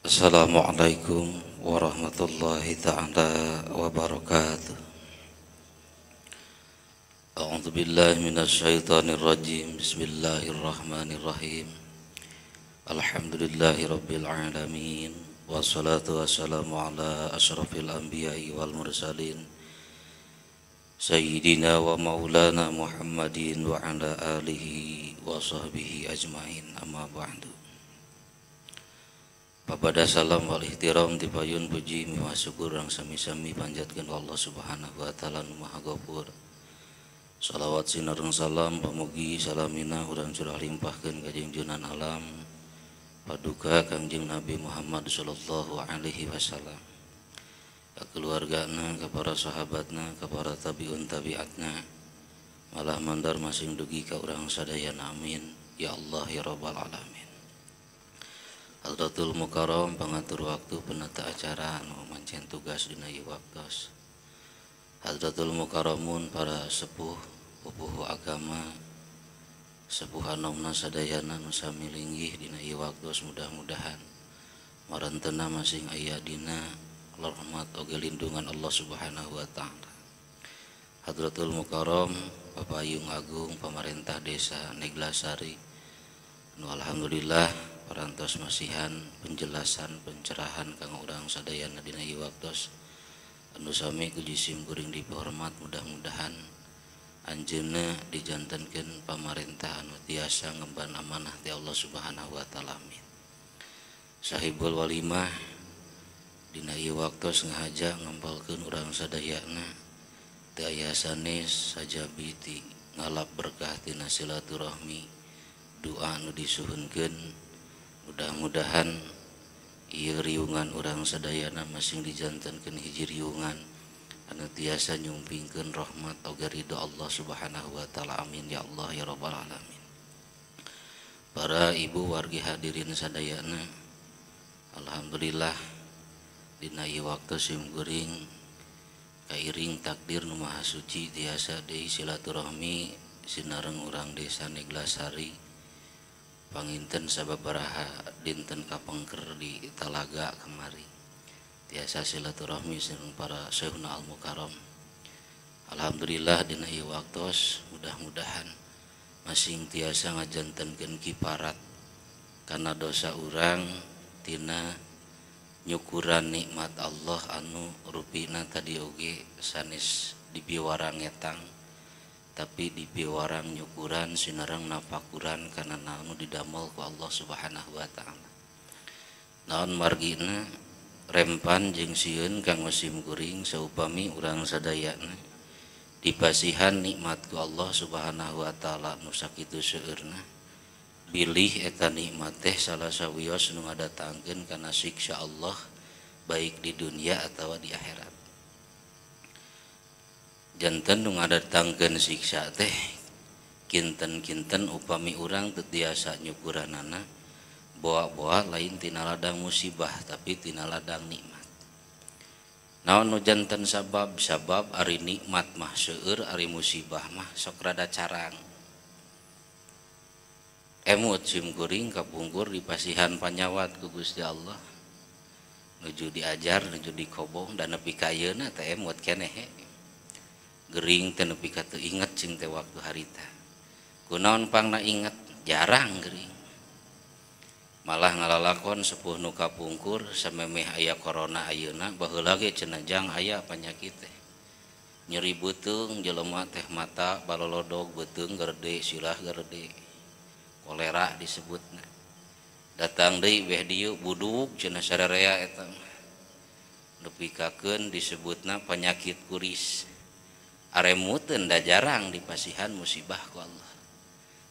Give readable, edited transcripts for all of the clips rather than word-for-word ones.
Assalamualaikum warahmatullahi ta'ala wabarakatuh. A'udzu billahi minasyaitonir rajim. Bismillahirrahmanirrahim. Alhamdulillahi rabbil alamin. Wassalatu wassalamu ala asyrafil anbiya'i wal mursalin. Sayyidina wa maulana Muhammadin wa ala alihi wa sahbihi ajmain. Amma ba'du. Papada salam wal ihtiram tipayun puji miwah syukur rang sami-sami panjatkeun Allah Subhanahu wa taala nu Maha Ghafur. Salawat sinareng salam pamugi salamina urang curah limpahkeun ka junjunan alam paduka Kangjeng Nabi Muhammad sallallahu alaihi wasallam. Ka keluargana, ka para sahabatna, ka para tabiun tabiatna, malah mandar masing dugi ka urang sadayana, amin ya Allah ya rabbal alamin. Hadratul Mukarram pangatur waktu penata acara anu mancen tugas dina ieu waktos. Hadratul Mukarramun para sepuh pupuhu agama, sepuh anomna sadayana nu sami linggih dina ieu waktos, mudah-mudahan marentena masing aya dina rahmat oge lindungan Allah Subhanahu wa taala. Hadratul Mukarram Papayung Agung pamarentah desa Neglasari nu alhamdulillah parantos masihan penjelasan pencerahan kanggo urang sadayana dina ieu waktos anu sami ku jisim kuring dihormat, mudah-mudahan anjeunna dijantenkeun pamarentah anu tiasa ngemban amanah ti Allah Subhanahu wa taala, amin. Sahibul walimah dina ieu waktos ngahaja ngempalkeun urang sadayana teu aya sanes sajabi ti ngalap berkah tina silaturahmi doa anu disuhunkeun. Mudah-mudahan ieu riungan urang sadayana masing dijantenkeun hiji riungan anu tiasa nyumpingkeun rahmat oge ridho Allah Subhanahu wa taala, amin ya Allah ya rabbal alamin. Para ibu wargi hadirin sadayana, alhamdulillah dina ieu waktu sim kuring kairing takdir nu maha suci tiasa deui silaturahmi sinareng urang desa Neglasari panginten sababaraha dinten kapengker di Talaga kemari tiasa silaturahmi sareng para syekhna al mukarram. Alhamdulillah dina ieu waktos mudah-mudahan masing tiasa ngajantenkeun kiparat kana dosa urang tina nyukuran nikmat Allah anu rupina tadi oge sanes dipiwarang ngetang tapi dipiwarang nyukuran sinareng napakuran kana naon didamel ku Allah Subhanahu wa taala. Naon margina rempan jeung sieun kanggo sim kuring saupami urang sadayana dipasihan nikmat ku Allah Subhanahu wa taala nu sakitu seueurna, bilih eta nikmat teh salah sawios nu ngadatangkeun kana siksa Allah baik di dunia atawa di akhirat. Janten nu ngadatangkeun siksa teh kinten-kinten upami urang teu tiasa nyukuranana boa-boa lain tina ladang musibah tapi tina ladang nikmat. Naon nu janten sabab? Sabab ari nikmat mah seueur, ari musibah mah sok rada carang. Emut sim kuring kapungkur dipasihan panyawat ku Gusti Allah nuju diajar nuju dikobong dan nepi ka ayeuna teh emut keneh. Gering teh nepi ka teu inget cing teh waktu harita. Kunaon pangna inget? Jarang gering. Malah ngalalakon sepuh nu kapungkur samemeh aya corona ayeuna baheula ge cenah jang aya panyakit teh. Nyeri beuteung jelema teh mata balolodog beuteung gerde silah gerde. Kolera disebutna. Datang deui beh dieu buduk cenah sararea eta. Nepikakeun disebutna penyakit kuris. Aremuteun da jarang dipasihan musibah ku Allah.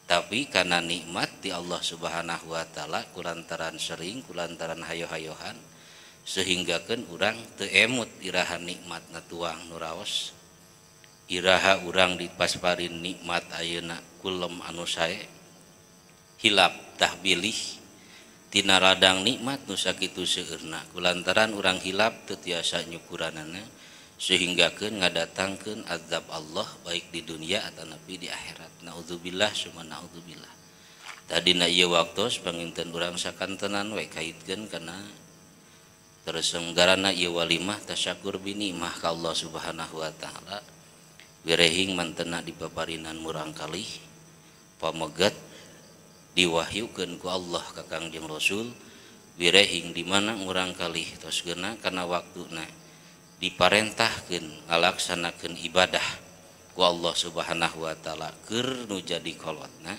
Tapi karena nikmat di Allah Subhanahu wa taala kulantaran sering kulantaran hayo-hayohan sehinggakeun urang teu emut iraha nikmatna tuang nu raos. Iraha urang dipasparin nikmat ayeuna kulem anu sae hilap tah bilih tina ladang nikmat nu sakitu seueurna kulantaran urang hilap teu tiasa nyukuranana sehinggakeun ngadatangkeun azab Allah baik di dunia atanapi di akhirat. Naudzubillah summa naudzubillah. Tadina ieu waktos panginten urang sakantenan we kaitkeun kana Tersenggarana ieu walimah tasyakur binikmah ka Allah Subhanahu wa taala. Wirehing mantena dipaparinan murang kalih pamegat diwahyukeun ku Allah ka Kangjeng Rasul wirehing di mana murang kalih tos geuna kana waktuna diparentahkeun ngalaksanakeun ibadah ku Allah Subhanahu wa taala keur nu jadi kolotna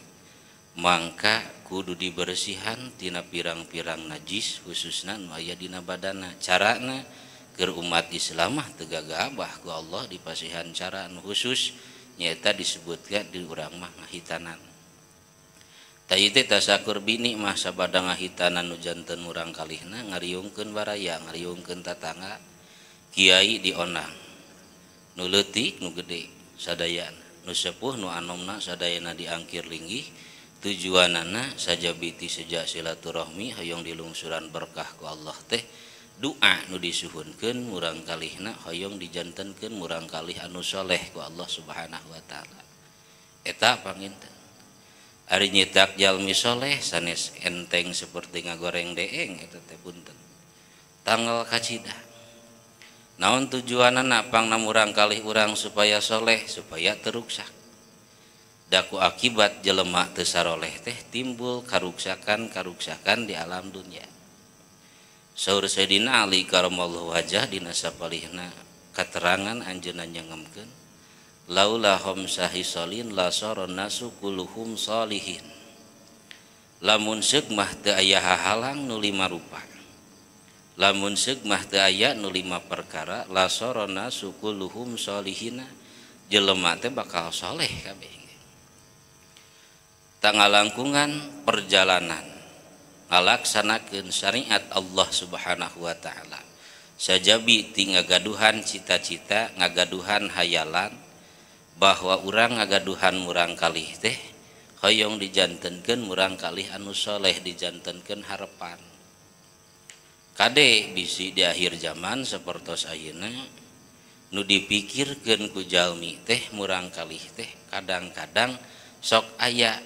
mangka kudu dibersihan tina pirang-pirang najis khususna nu aya dina badana. Carana keur umat Islam mah teu gagabah ku Allah dipasihan cara anu khusus nyaeta disebutkeun di urang mah ngahitanan. Tah ieu teh tasakur binikmah sabada ngahitanan nu janten murang kalihna ngariungkeun baraya ngariungkeun tatangga kiai dionang nu leutik nu gede sadayana nu sepuh nu anomna sadayana diangkir linggih tujuanana sajabiti sejak silaturahmi hoyong dilungsuran berkah ku Allah teh doa nu disuhunkeun murang kalihna hoyong dijantenkeun murang kalih anu soleh ku Allah Subhanahu wa taala. Eta panginten ari nyetak jalmi soleh sanes enteng seperti ngagoreng deeng eta teh punten tanggal kacida. Naon tujuanana pangna murang kalih urang supaya soleh supaya teruksak. Daku akibat jelema teu saroleh teh timbul karuksakan-karuksakan di alam dunia. Saur Sayyidina Ali karamallahu wajah dina sapalihna katerangan anjeunna nyangemkeun laula khamsa hisalin la saron nasu kulluhum salihin. Lamun seuk mah teu aya hahalang nu lima rupa. Lamun seuk mah teu aya nu lima perkara la saron nasu kulluhum salihina jelema teh bakal soleh kabeh. Tangalangkungan perjalanan ngalaksanakeun syariat Allah Subhanahu wa taala sajabi ti ngagaduhan cita-cita ngagaduhan hayalan bahwa urang ngagaduhan murang kalih teh hoyong dijantenkeun murang kalih anu soleh dijantenkeun harepan. Kade bisi di akhir zaman sapertos ayeuna nu dipikirkeun ku jalmi teh murang kalih teh kadang-kadang sok aya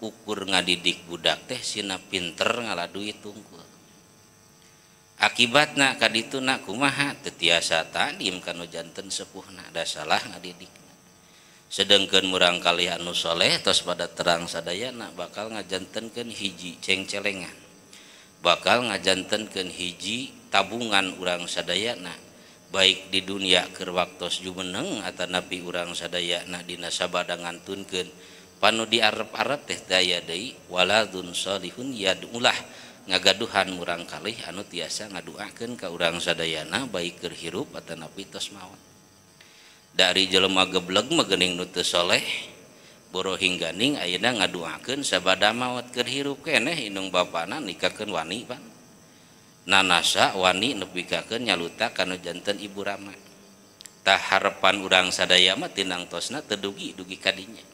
ukur ngadidik budak teh sina pinter ngala duit tungkul. Akibatna kadituna kumaha teu tiasa tadim kanu janten sepuhna da salah ngadidikna. Sedengkeun murang kalih anu soleh tos pada terang sadayana bakal ngajantenkeun hiji cengcelengan. Bakal ngajantenkeun hiji tabungan urang sadayana baik di dunia keur waktos jumeneng atanapi urang sadayana dina sabada ngantunkeun panu diarep-arep teh daya deui waladun solihun yad'ulah ngagaduhan murang kalih anu tiasa ngaduakeun ka urang sadayana baik keur hirup atanapi tos maot. Dari jelema gebleg mah geuning nu teu soleh borohing ganing ayeuna ngaduakeun sabada maot keur hirup keneh indung bapana nikahkeun wani pan nanasa wani nepikakeun nyaluta kanu janten ibu rama. Tah harepan urang sadaya mah tinang tosna teu dugi dugi kadinya.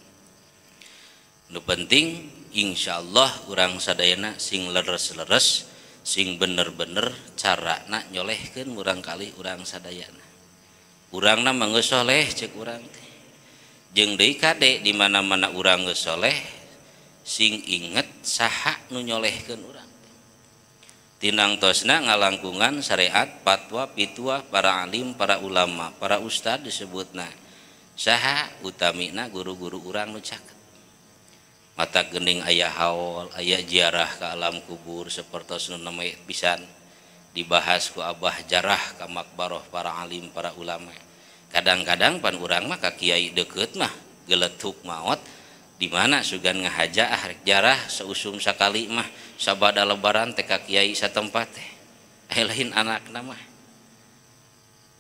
Nu penting insyaallah urang sadayana sing leres-leres sing bener-bener carana nyolehkeun murang kalih urang sadayana. Urangna mah geus soleh ceuk urang teh. Jeung deui kade di mana-mana urang geus soleh sing inget saha nu nyolehkeun urang. Tinang tosna ngalangkungan syariat, fatwa, pitwa para alim, para ulama, para ustad disebutna. Saha utamina guru-guru urang nu caket. Mata gening aya haul, aya ziarah ke alam kubur sapertos nu namanya pisan dibahas ku abah jarah ka makbaroh para alim para ulama. Kadang-kadang pan urang mah ka kiai deukeut mah geletuk maot di mana sugan ngahaja ah rek jarah seusum sakali mah sabada lebaran teh ka kiai satempat teh. Lain anakna mah.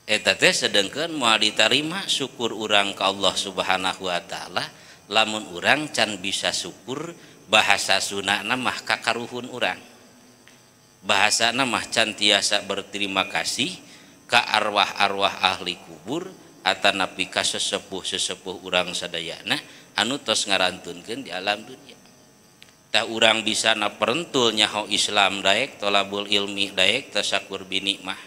Eta teh sedengkeun moal ditarima syukur urang ka Allah Subhanahu wa taala. Lamun urang can bisa syukur bahasa sunana mah kakaruhun urang. Bahasana mah can tiasa berterima kasih ka arwah-arwah ahli kubur atanapi ka sesepuh-sesepuh urang sadayana anu tos ngarantunkeun di alam dunia. Tah urang bisa na perentul nyaho Islam daek tolabul ilmi daek tasakur binikmah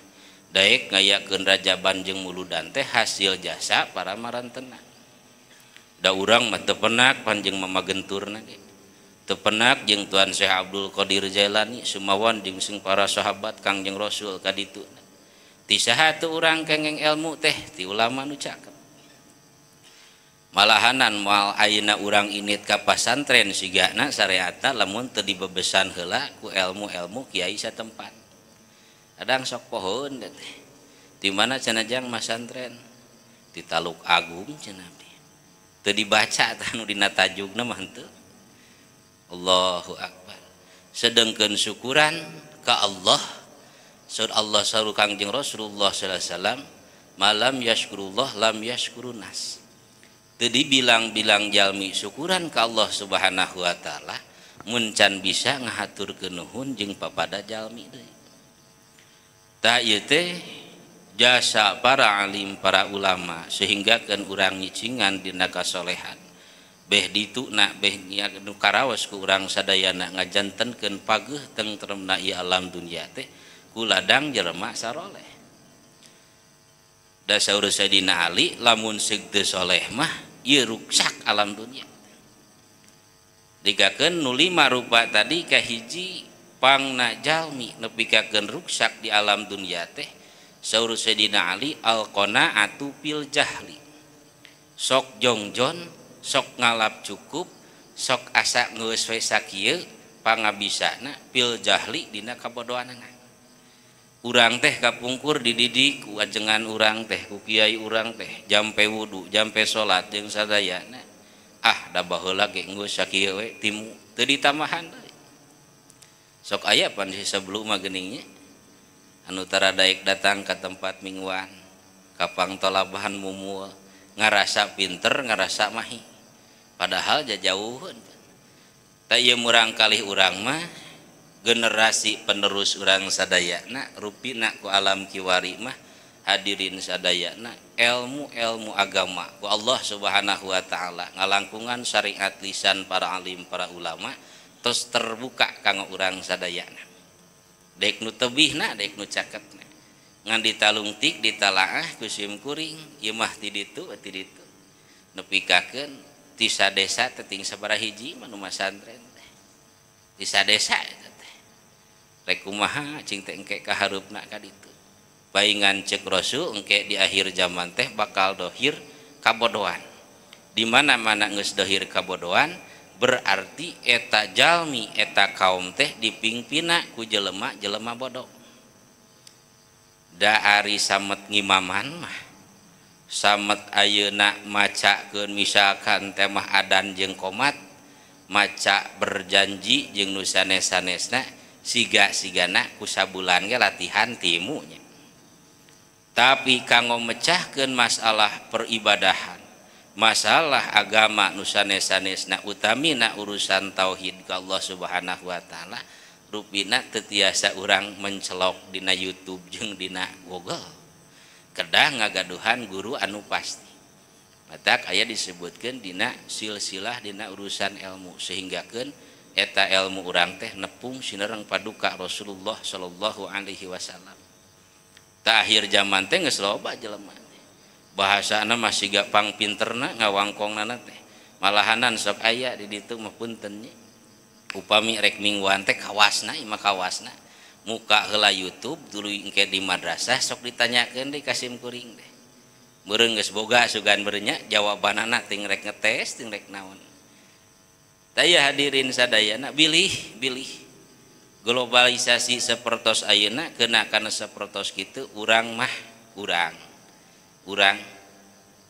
daek ngayakeun rajaban jeung muludan teh hasil jasa para marantena. Da urang mah teu penak panjeng mamagenturna ge. Tepenak jeung Tuan Syekh Abdul Qadir Jailani sumawon jeung sing para sahabat Kangjeng Rasul ka ditu. Ti saha teu urang kengeng ilmu teh ti ulama nu cakep. Malahanan moal ayeuna urang init ka pasantren sigana syariatna lamun teu dibebesan heula ku ilmu-ilmu kiai satempat. Kadang sok pohoeun teh. Di mana cenah jang masantren? Di Taluk Agung cenah abdi. Teu dibaca tah nu dina tajugna mah henteu. Allahu Akbar. Sedengkeun syukuran ka Allah, saur Allah saur Kangjeng Rasulullah sallallahu alaihi wasallam, malam yashkurullah lam yashkurun nas. Teu dibilang-bilang jalmi syukuran ka Allah Subhanahu wa taala mun can bisa ngahaturkeun nuhun jeung papada jalmi deui. Tah ieu teh jasa para alim, para ulama sehingga keun urang nyicingan dina kasolehan. Beh ditu na beh nu karaos ku urang sadayana ngajantenkeun pageuh tentremna ieu alam dunya teh ku ladang jelema saroleh. Da saur Sayyidina Ali lamun seug teu soleh mah ieu ruksak alam dunya. Digakeun nu lima rupa tadi kahiji pangna jalmi nepikakeun ruksak di alam dunya teh saur Sayyidina Ali al-qanaatu fil jahli. Sok jongjon, sok ngalap cukup, sok asa geus we sakieu pangabisana fil jahli dina kabodohanana. Urang teh kapungkur dididik ku ajengan urang teh ku kiai urang teh jampe wudu, jampe salat jeung sadayana. Ah da baheula ge geus sakieu we timu teu ditambahan deui. Sok aya pan si sebelum mah geuning nya anu tara daek datang ka tempat mingguan, ka pangtolabahan mumul, ngarasa pinter, ngarasa mahi. Padahal jajauheun. Tah ieu murang kalih urang mah generasi penerus urang sadayana rupina ku alam kiwari mah hadirin sadayana ilmu-ilmu agama ku Allah Subhanahu wa taala ngalangkungan syariat lisan para alim para ulama tos terbuka kanggo urang sadayana. Dek nu tebihna dek nu caketna ngan ditalungtik ditalaah ku sim kuring ieu mah ti ditu ti ditu nepikakeun ti sadesa teh ting sabaraha hiji mah nu masantren teh ti sadesa eta teh rek kumaha cing teh engke ka hareupna ka ditu paingan ceuk Rasul engke di akhir zaman teh bakal dohir kabodohan di mana-mana geus dohir kabodohan berarti eta jalmi eta kaum teh dipingpina ku jelema-jelema bodoh. Da ari samet ngimaman mah samet ayeuna macakeun misalkan teh mah adan jeung qomat maca berjanji jeung nu sanes-sanesna siga-sigana ku sabulan ge latihan timunya. Tapi kanggo mecahkeun masalah peribadahan, masalah agama nu sanes-sanesna utamina urusan tauhid ka Allah Subhanahu wa taala rupina teu tiasa urang mencelok dina YouTube jeung dina Google. Kedah ngagaduhan guru anu pasti. Matak aya disebutkeun dina silsilah dina urusan ilmu sehinggakeun eta ilmu urang teh nepung sinereng paduka Rasulullah sallallahu alaihi wasallam. Ta akhir zaman teh geus loba jelema. Bahasana mah siga pangpinterna ngawangkongnana teh. Malahanan sok aya di ditu mah punten nya. Upami rek mingguan teh kawasna imah kawasna muka heula YouTube tuluy engke di madrasah sok ditanyakeun deui ka sim kuring teh. Meureun geus boga sugan berenya jawabanana ting rek ngetes ting rek naon. Tah ieu hadirin sadayana bilih bilih globalisasi sapertos ayeuna keuna kana sapertos kitu urang mah urang. Urang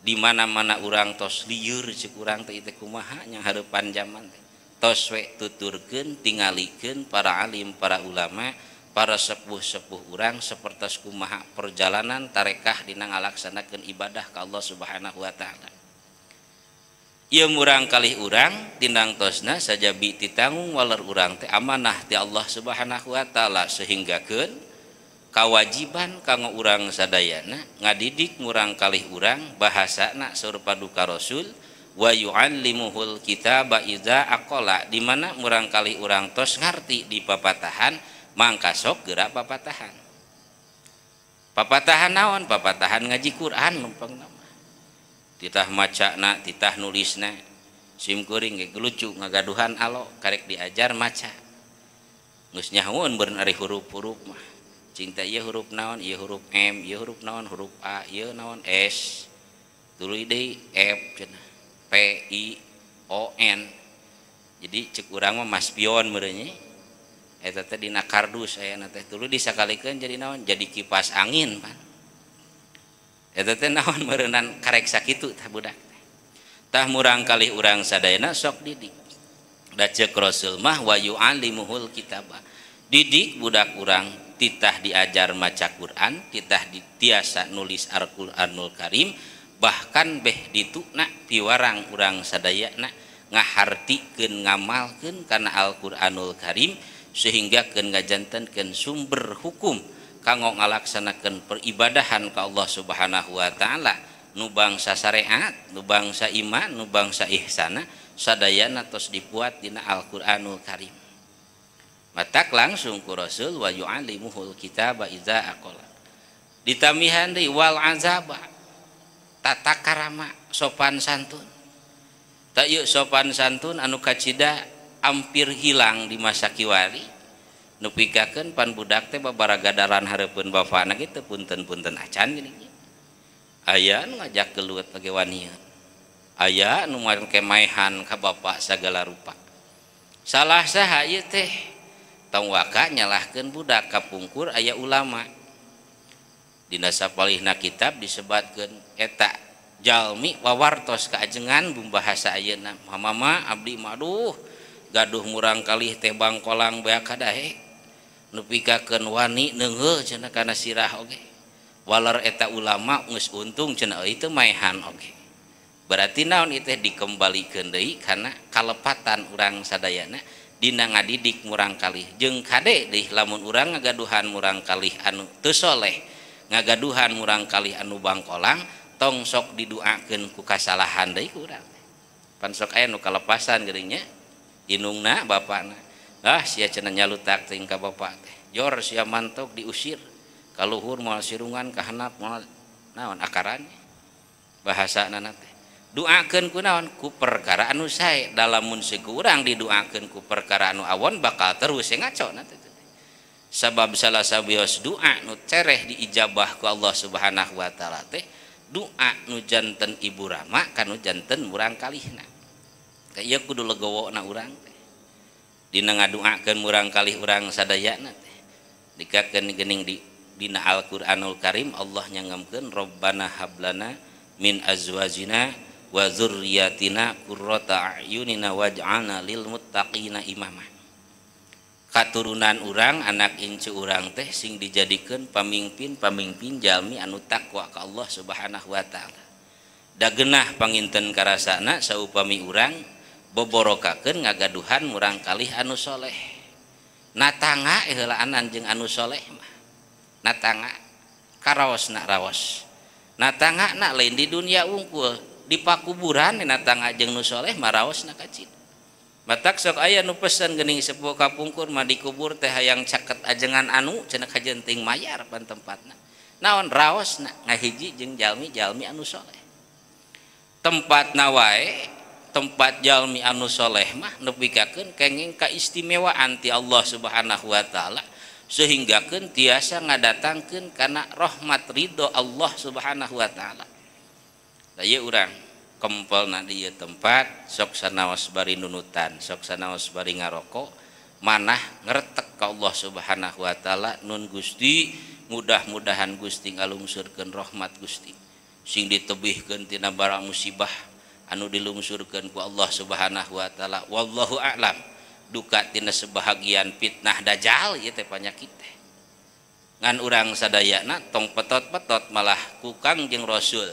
di mana-mana urang tos lieur ceuk urang teh teh kumaha nya hareupan zaman teh. Tos we tuturkeun tingalikeun para alim para ulama para sepuh-sepuh urang sapertos kumaha perjalanan tarekah dina ngalaksanakeun ibadah ka Allah Subhanahu wa taala. Ieu murang kalih urang tindang tosna sajabi titanggung waler urang teh amanah ti Allah Subhanahu wa taala sehinggakeun kawajiban kanggo urang sadayana ngadidik murang kalih urang bahasana saur paduka Rasul wa yu'allimuhul kitaba idza aqala di mana murang kalih urang tos ngarti di papatahan mangka sok gerak papatahan. Papatahan naon? Papatahan ngaji Quran lempeng nama. Titah macana, titah nulisna. Sim kuring ge lucu ngagaduhan alo karek diajar maca. Geus nyahoeun beureun ari huruf-huruf mah. Cinta ieu huruf naon, ieu huruf M, ieu huruf naon, huruf A, ieu naon S. Tuluy deui F cenah. P I O N. Jadi cek urang mah maspion meureun nya. Eta teh dina kardus ayana teh tuluy disakalikeun jadi naon? Jadi kipas angin pan. Eta teh naon meureunan karek sakitu tah budak teh. Tah murang kalih urang sadayana sok didik. Da ceuk Rasul mah wa yu'allimuhul kitaba. Didik budak urang titah diajar maca Quran, titah tiasa nulis Al-Qur'anul Karim, bahkan beh dituna piwarang urang sadayana ngahartikeun ngamalkeun kana Al-Qur'anul Karim sehingga keun ngajantenkeun sumber hukum kanggo ngalaksanakeun peribadahan ka Allah Subhanahu wa taala. Nu bangsa syariat, nu bangsa iman, nu bangsa ihsana sadayana tos dipuat dina Al-Qur'anul Karim. Matak langsung ku Rasul wa yu'allimuhul kitaba idza aqala. Ditamihan deui wal azaba. Tata karama sopan santun. Tak yuk sopan santun anu kacida hampir hilang di masa kiwari. Nu pikakeun pan budak teh babaragadaran hareupeun bapana kitu punten-punten acan geuning. Aya nu ngajak gelut lagi wanian. Aya nu make maehan ka bapak sagala rupa. Salah saha ieu teh? Tong waka nyalahkeun budak kapungkur aya ulama. Dina sapalihna kitab disebatkeun eta jalmi wawartos kaajengan bumbahasa ayeuna. Mama abdi mah aduh gaduh murang kalih teh bangkolang beak kadahe. Nu pikakeun wani neungheuh cenah kana sirah oge. Waler eta ulama geus untung cenah euy teu maehan oge. Berarti naon ieu teh dikembalikeun deui kana kalepatan urang sadayana dina ngadidik murang kalih. Jeung kade deui lamun urang ngagaduhan murang kalih anu teu soleh, ngagaduhan murang kalih anu bangkolang, tong sok diduakeun ku kasalahan deui ku urang. Pan sok aya nu kalepasan geuning nya indungna bapana. Ah sia cenah nyalutak teuing ka bapak teh. Jor sia mantok diusir. Kaluhur moal sirungan kahanap moal naon akaran bahasana teh. Duakeun ku naon ku perkara anu sae. Dalamun sekurang diduakeun ku perkara anu awon bakal terus ngaco na teh. Sabab salah sabios doa nu cereh diijabah ku Allah Subhanahu wa taala teh doa nu janten ibu rama kanu janten murang kalihna. Teh ieu kudu legowona urang teh. Dina ngaduakeun murang kalih urang sadayana teh. Dikakeun geuning di dina Al-Qur'anul Karim Allah nyangemkeun Rabbana hablana min azwajina wa dzurriyyatina qurrata a'yunina waj'alna lil muttaqina imama. Katurunan urang anak incu urang teh sing dijadikeun pamimpin-pamimpin jalmi anu takwa ka Allah Subhanahu wa taala. Da geunah panginten karasana saupami urang boborokakeun ngagaduhan murang kalih anu soleh. Natanga heulaanan jeung anu soleh mah. Natanga karaosna raos. Natanga na lain di dunia unggul, di pakuburan natanga jeung nu soleh mah raosna kacid. Matak sok aya nu pesen geuning sepuh kapungkur mah dikubur teh hayang caket ajengan anu cenah kajenting mayar pan tempatna. Naon raosna ngahiji jeung jalmi-jalmi anu soleh. Tempatna wae tempat jalmi anu soleh mah nepikakeun kenging kaistimewaan ti Allah Subhanahu wa taala sehinggakeun tiasa ngadatangkeun kana rahmat ridho Allah Subhanahu wa taala. Da ieu urang kempelna di ieu tempat sok sanaos bari nunutan, sok sanaos bari ngarokok, manah ngeretek ka Allah Subhanahu wa taala nun Gusti, mudah-mudahan Gusti ngalungsurkeun rahmat Gusti. Sing ditebihkeun tina barang musibah anu dilungsurkeun ku Allah Subhanahu wa taala. Wallahu a'lam. Duka tina sebahagian fitnah dajjal ieu teh panyakit teh. Ngan urang sadayana tong petot-petot malah ku Kangjeng Rasul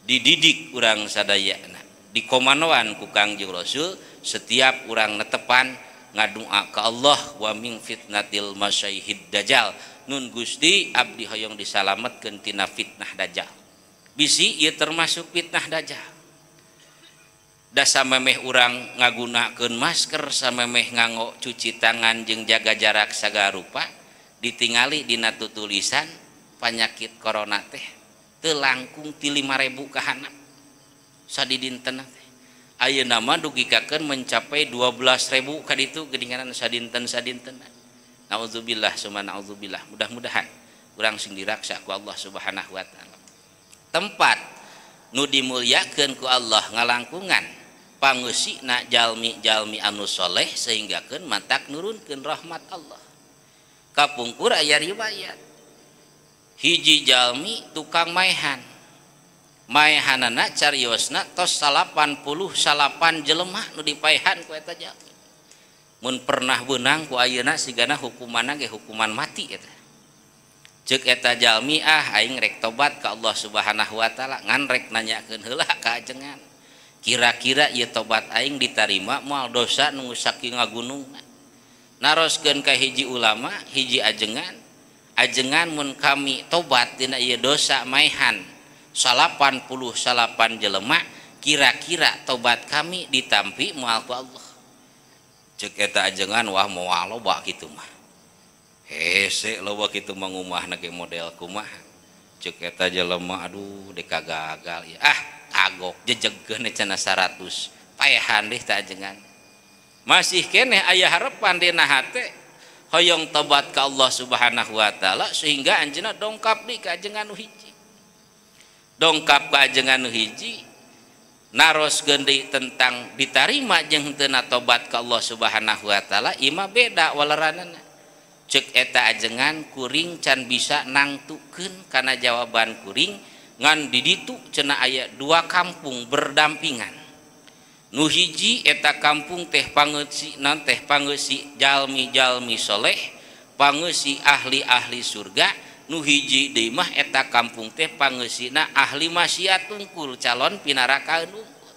dididik urang sadayana dikomanoan ku Kangjeng Rasul setiap urang netepan ngadua ka Allah wa min fitnatil masyihid dajjal nun Gusti abdi hoyong disalametkeun tina fitnah dajjal. Bisi ieu termasuk fitnah dajjal. Da samemeh urang ngagunakeun masker, samemeh nganggo cuci tangan jeung jaga jarak sagala rupa, ditingali dina tutulisan panyakit corona teh teu langkung ti 5000 ka handap sadidinten teh. Ayeuna mah dugikakeun mencapai 12.000 ka ditu geuningan sadinten-sadinten. Nauzubillah summa nauzubillah. Mudah-mudahan urang sing diraksa ku Allah Subhanahu wa taala. Tempat nu dimulyakeun ku Allah ngalangkungan pangeusina jalmi-jalmi anu soleh sehinggakeun matak nurunkeun rahmat Allah. Kapungkur aya riwayat hiji jalmi tukang maehan. Maehanana cariosna tos 88 jelema nu dipaehan ku eta jalmi. Mun pernah beunang ku ayeuna sigana hukumanna ge hukuman mati eta. Ceuk eta jalmi ah aing rek tobat ka Allah Subhanahu wa taala ngan rek nanyakeun heula ka ajengan. Kira-kira ieu tobat aing ditarima moal dosa nu saking ngagunungna. Naroskeun ka hiji ulama, hiji ajengan, ajengan mun kami tobat dina ieu dosa maehan 88 jelema kira-kira tobat kami ditampi moal ku Allah. Ceuk eta ajengan wah moal loba kitu mah. Hese loba kitu mah ngumahna ge model kumaha. Ceuk eta jelema aduh deka gagal ieu. Ah kagok jejegkeun cenah 100 paehan deh ta ajengan. Masih keneh aya harepan dina hate hoyong tobat ka Allah Subhanahu wa taala sehingga anjeunna dongkap di ka ajengan nu hiji. Dongkap ka ajengan nu hiji naroskeun deui tentang ditarima jeung henteu tobat ka Allah Subhanahu wa taala ieu mah beda waleranana. Ceuk eta ajengan kuring can bisa nangtukeun kana jawaban kuring ngan di ditu cenah aya dua kampung berdampingan. Nu hiji eta kampung teh pangeusi non teh pangeusi jalmi-jalmi soleh, pangeusi ahli-ahli surga. Nu hiji deui mah eta kampung teh pangeusina ahli maksiat tungkul calon pinarakaeun unggul.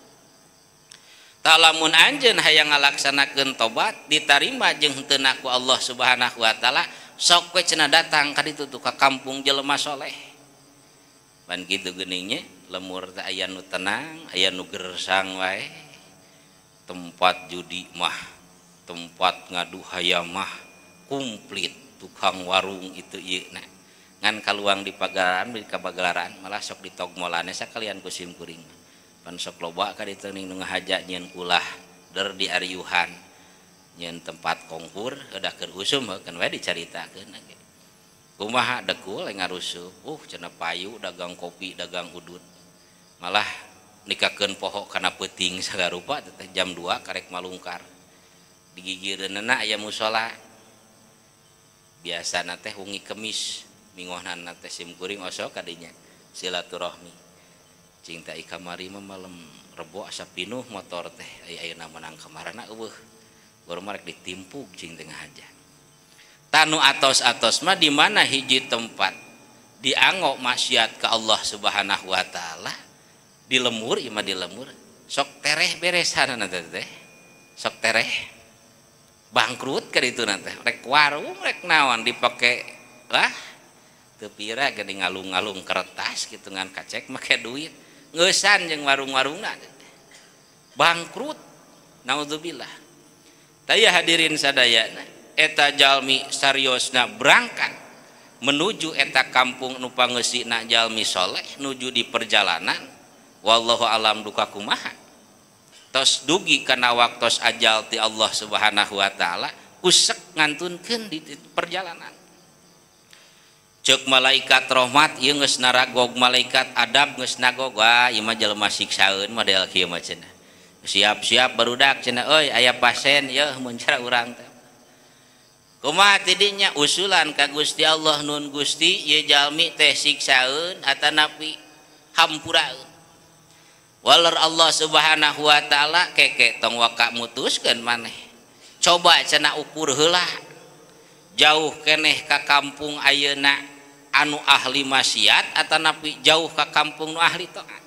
Tah lamun anjeun hayang ngalaksanakeun tobat ditarima jeung henteu ku Allah Subhanahu wa taala sok we cenah datang ka ditu tuh ka kampung jelema soleh. Pan kitu geuning nya lemur teh aya nu tenang, aya nu gersang wae. Tempat judi mah, tempat ngadu hayam mah komplit tukang warung itu ieu na. Ngan kaluang di pagelaran di kabagelaran malah sok ditogmolane sakalian ku sim kuring. Pan sok loba ka ditu ning nu ngahaja nyieun kulah der di ariuhan nyieun tempat kongkur udah keur usum kan we dicaritakeun ge. Kumaha dekul ngarusup, cenah payu dagang kopi, dagang udut. Malah nikakeun poho kana peuting sagarupa teh jam 2 karek malungkar. Digigireunna aya musala. Biasana teh wengi Kemis, mingohnana teh sim kuring osok kadinya silaturahmi. Cing teh kamari mah malem Rebo asa pinuh motor teh aya ayeuna menang kamarana eueuh. Baru mah rek ditimpuk cing teh ngahaja. Tanu atos-atos mah di mana hiji tempat dianggo maksiat ke Allah Subhanahu wa taala di lemur ieu mah di lemur sok tereh beresanana teh sok tereh bangkrut ka ditu na teh rek warung rek naon dipake lah teu pira geuning ngalung-ngalung kertas kitu ngan kacek make duit ngeusan jeung warung-warungna bangkrut naudzubillah. Taya hadirin sadayana eta jalmi sariosna berangkat menuju eta kampung nu pangeusina jalmi soleh nuju di perjalanan wallahu alam duka kumaha tos dugi kana waktos ajal ti Allah Subhanahu wa taala usek ngantunkeun di perjalanan. Ceuk malaikat rahmat ieu geus naragog malaikat adab geus nagog wah ieu mah jelema siksaeun model kieu mah cenah. Siap-siap barudak cenah euy aya pasien yeuh mun cara urang teh. Kumaha tidinya usulan ka Gusti Allah nun Gusti ieu jalmi teh siksaeun atanapi hampuraeun. Waler Allah Subhanahu wa taala keke tong waka mutuskeun maneh. Coba cenah ukur heula. Jauh keneh ka kampung ayeuna anu ahli maksiat atanapi jauh ka kampung nu ahli taat.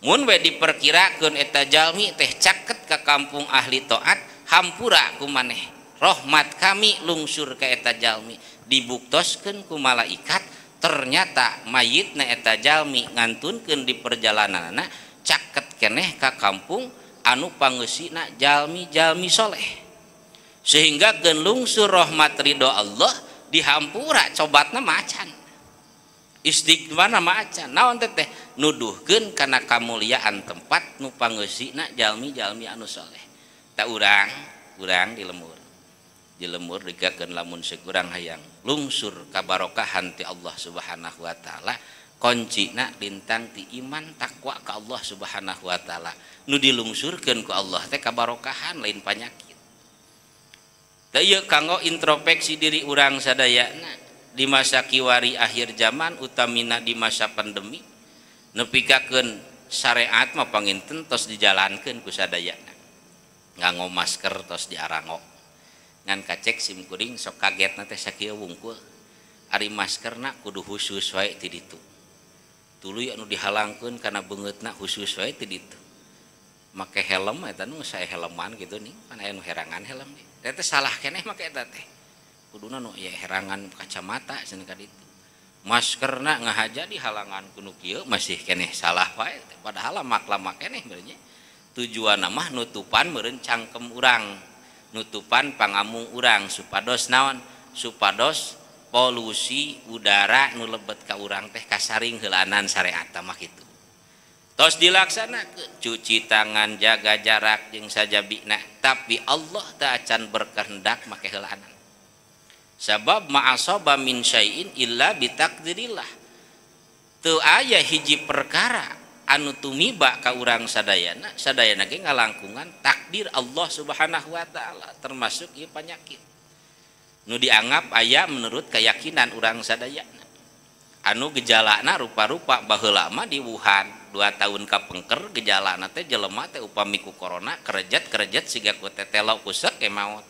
Mun we diperkirakeun eta jalmi teh caket ka kampung ahli taat hampura ku maneh. Rahmat kami lungsur ka eta jalmi dibuktoskeun ku malaikat ternyata mayitna eta jalmi ngantunkeun di perjalananna caket keneh ka kampung anu pangeusina jalmi-jalmi soleh sehingga geun lungsur rahmat ridho Allah dihampura cobatna macan. Istighfar mah acan naon teh nuduhkeun kana kamuliaan tempat nu pangeusina jalmi-jalmi anu soleh. Ta urang di lemur. Di lemur digakeun lamun sekurang hayang lungsur kabarokahan ti Allah Subhanahu wa taala, kuncina lintang ti iman takwa ka Allah Subhanahu wa taala. Nu dilungsurkeun ku Allah teh kabarokahan lain panyakit. Tah ieu kanggo introspeksi diri urang sadayana di masa kiwari akhir zaman utamina di masa pandemi nepikakeun syariat mah panginten tos dijalankeun ku sadayana. Nganggo masker tos diarango. Ngan kacek sim kuring sok kagetna teh sakieu wungkul. Ari maskerna kudu khusus wae ti ditu. Tuluy anu dihalangkeun kana beungeutna khusus wae ti ditu. Make helm eta nu sae helman kitu nih, pan aya nu herangan helm. Eta teh salah keneh make eta teh. Kuduna nu ya herangan kacamata cenah ka ditu. Maskerna ngahaja di halangan kudu kieu masih keneh salah wae padahal lamak-lamak keneh meureun nya. Tujuanna mah nutupan meureun cangkem urang, nutupan pangamung urang supados naon? Supados polusi udara nu lebet ka urang teh kasaring heulanan syariat mah kitu. Tos dilaksanakeun cuci tangan, jaga jarak jeung sajabina, tapi Allah teu acan berkehendak make heulanan. Sabab ma'asaba min syai'in illa bitaqdirillah. Teu aya hiji perkara anu tumiba ka urang sadayana, sadayana ge ngalangkungan takdir Allah Subhanahu wa taala, termasuk ieu panyakit. Nu dianggap aya menurut keyakinan urang sadayana. Anu gejalana rupa-rupa baheula mah di Wuhan 2 tahun kapengker gejalana teh jelema teh upami ku corona kerejet-kerejet siga ku tetelo kusek ke maot.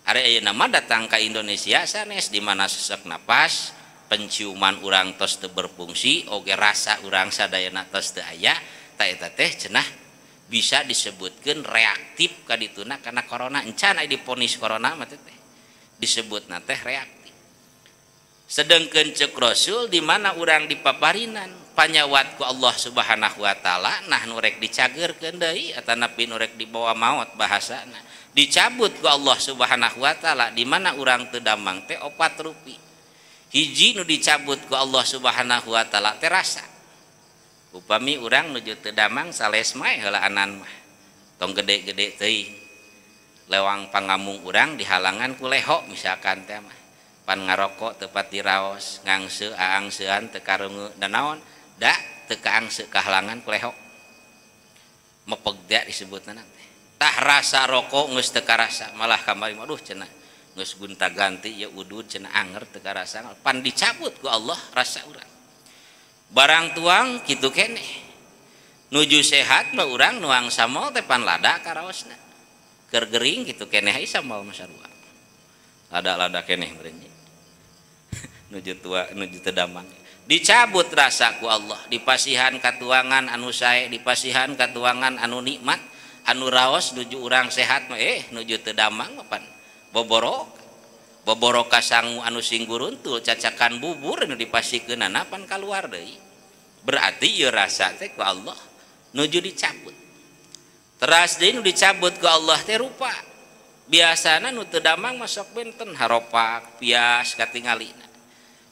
Ari ayeuna mah datang ka Indonesia sanes di mana sesek napas, penciuman urang tos teu berfungsi, oge rasa urang sadayana tos teu aya, ta eta teh cenah bisa disebutkeun reaktif ka dituna kana corona. Encan aya diponis corona mah teh disebutna teh reaktif. Sedengkeun ceuk Rasul di mana urang dipaparinan panyawat ku Allah Subhanahu wa taala, nah nu rek dicageurkeun deui atanapi nu rek dibawa maot bahasana. Dicabut ku Allah Subhanahu wa taala di mana urang teu damang teh opat rupi. Hiji nu dicabut ku Allah Subhanahu wa taala teh rasa. Upami urang nuju teu damang sales mah heulaanan mah. Tong gede-gede teuing. Lewang pangamung urang dihalangan ku leho misalkan teh mah. Pan ngarokok teu pati raos, ngangse aangsean teu karungu da naon? Da teu kaangse kahalangan ku leho. Mepeg teh disebutna teh. Tah rasa rokok geus teu karasa, malah kamari aduh cenah geus gonta-ganti ya udud cenah anger teu karasa, pan dicabut ku Allah rasa urang. Barang tuang kitu keneh. Nuju sehat mah urang nuang samol teh pan lada karaosna. Keur gering kitu keneh ai samol mah sarua. Lada-lada keneh meureun. Nuju tua nuju teu damang. Dicabut rasa ku Allah, dipasihan katuangan anu sae, dipasihan katuangan anu nikmat, anu raos nuju urang sehat mah nuju teu damang mah pan boborok. Boboro kasangu anu singguruntul cacakan bubur nu dipasikeunana pan kaluar deui. Berarti ieu rasa teh ku Allah nuju dicabut. Teras deui nu dicabut ku Allah teh rupa. Biasana nu teu damang mah sok benten haropak, pias katingalina.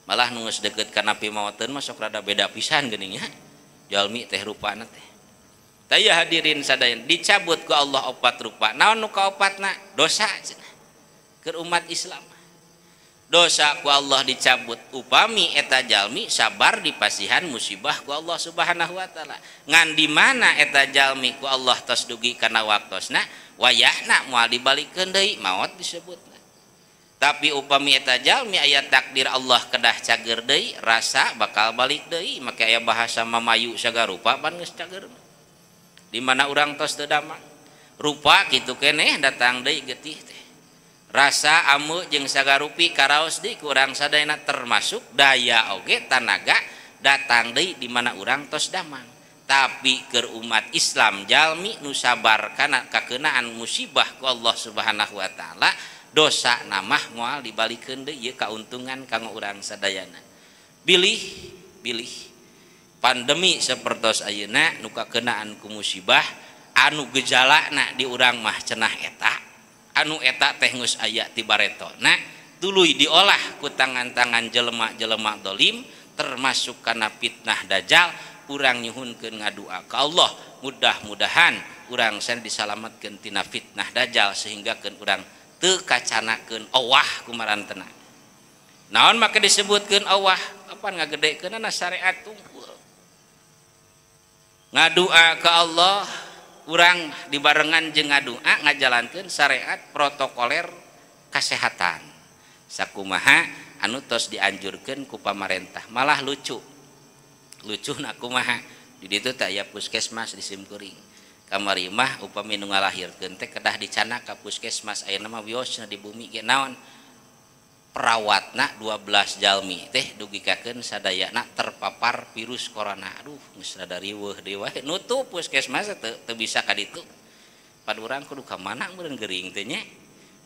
Malah nu geus deukeut kana pimaoteun mah sok rada beda pisan geuning nya. Jalmi teh rupana teh. Tah ieu hadirin sadayana dicabut ku Allah opat rupa. Naon nu kaopatna? Dosa cenah. Keur umat Islam. Dosa ku Allah dicabut upami eta jalmi sabar dipasihan musibah ku Allah Subhanahu wa taala. Ngan di mana eta jalmi ku Allah tos dugi kana waktosna wayahna moal dibalikeun deui maot disebutna. Tapi upami eta jalmi aya takdir Allah kedah cager deui rasa bakal balik deui make aya bahasa mamayu sagarupa pan geus cager. Di mana urang tos teu damang rupa kitu keneh datang deui getih teh. Rasa amu jeung sagarupi karaos deui ku urang sadayana termasuk daya oge tanaga datang deui di mana urang tos damang. Tapi keur umat Islam jalmi nu sabar kana kakeunaan musibah ku Allah Subhanahu wa taala dosa namah moal dibalikeun deui ieu kauntungan kanggo urang sadayana. Bilih bilih pandemi sapertos ayeuna nu kakeunaan ku musibah anu gejalana di urang mah cenah eta anu eta teh geus aya ti baretona tuluy diolah ku tangan-tangan jelema-jelema dolim termasuk kana fitnah dajjal. Urang nyuhunkeun ngadua ka Allah, mudah-mudahan urang sen disalametkeun tina fitnah dajjal sehinggakeun urang teu kacanakeun owah kumarantena. Naon maka disebutkeun owah? Apan ngagedekeunana syariat tungkul. Ngadua ka Allah urang dibarengan jeung ngadua ngajalankeun syariat protokoler kasehatan. Sakumaha anu tos dianjurkeun ku pamarentah. Malah lucu. Lucu na kumaha? Di ditu teh aya puskesmas di Simkuring. Kamari mah upami nu ngalahirkeun teh kedah dicanak ka puskesmas, ayeuna mah wiosna di bumi ge naon? Perawatna 12 jalmi teh dugikakeun sadayana terpapar virus corona. Aduh, geus rada riweuh deui wae. Nutup puskesmas teu bisa ka ditu. Pan urang kudu ka mana meureun gering teh nya?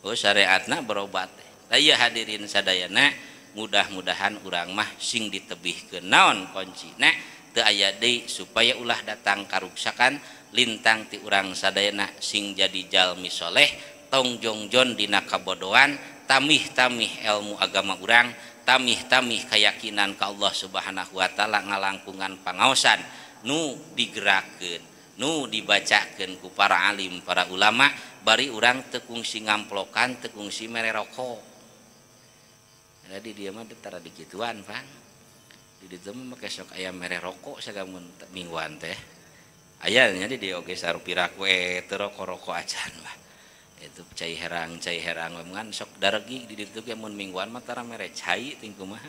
Oh, syariatna berobat teh. Tah ieu hadirin sadayana, mudah-mudahan urang mah sing ditebihkeun naon kuncina teu aya deui supaya ulah datang karuksakan lintang ti urang sadayana sing jadi jalmi soleh, tong jongjon dina kabodohan, tamih-tamih ilmu agama urang, tamih-tamih keyakinan ka Allah Subhanahu wa taala ngalangkungan pangaosan nu digerakkeun, nu dibacakeun ku para alim, para ulama, bari urang teu kungsi ngamplokan, teu kungsi mere rokok. Jadi dia mah tara dikituan, Pak. Di ditu mah make sok aya mere rokok sagamun mingguan teh. Aya nya di dieu oge sarupiraku teu rokok-rokok acan mah. Itu cai herang ngan sok daregi di ditu ge mun mingguan mah tara mere cai ting kumaha.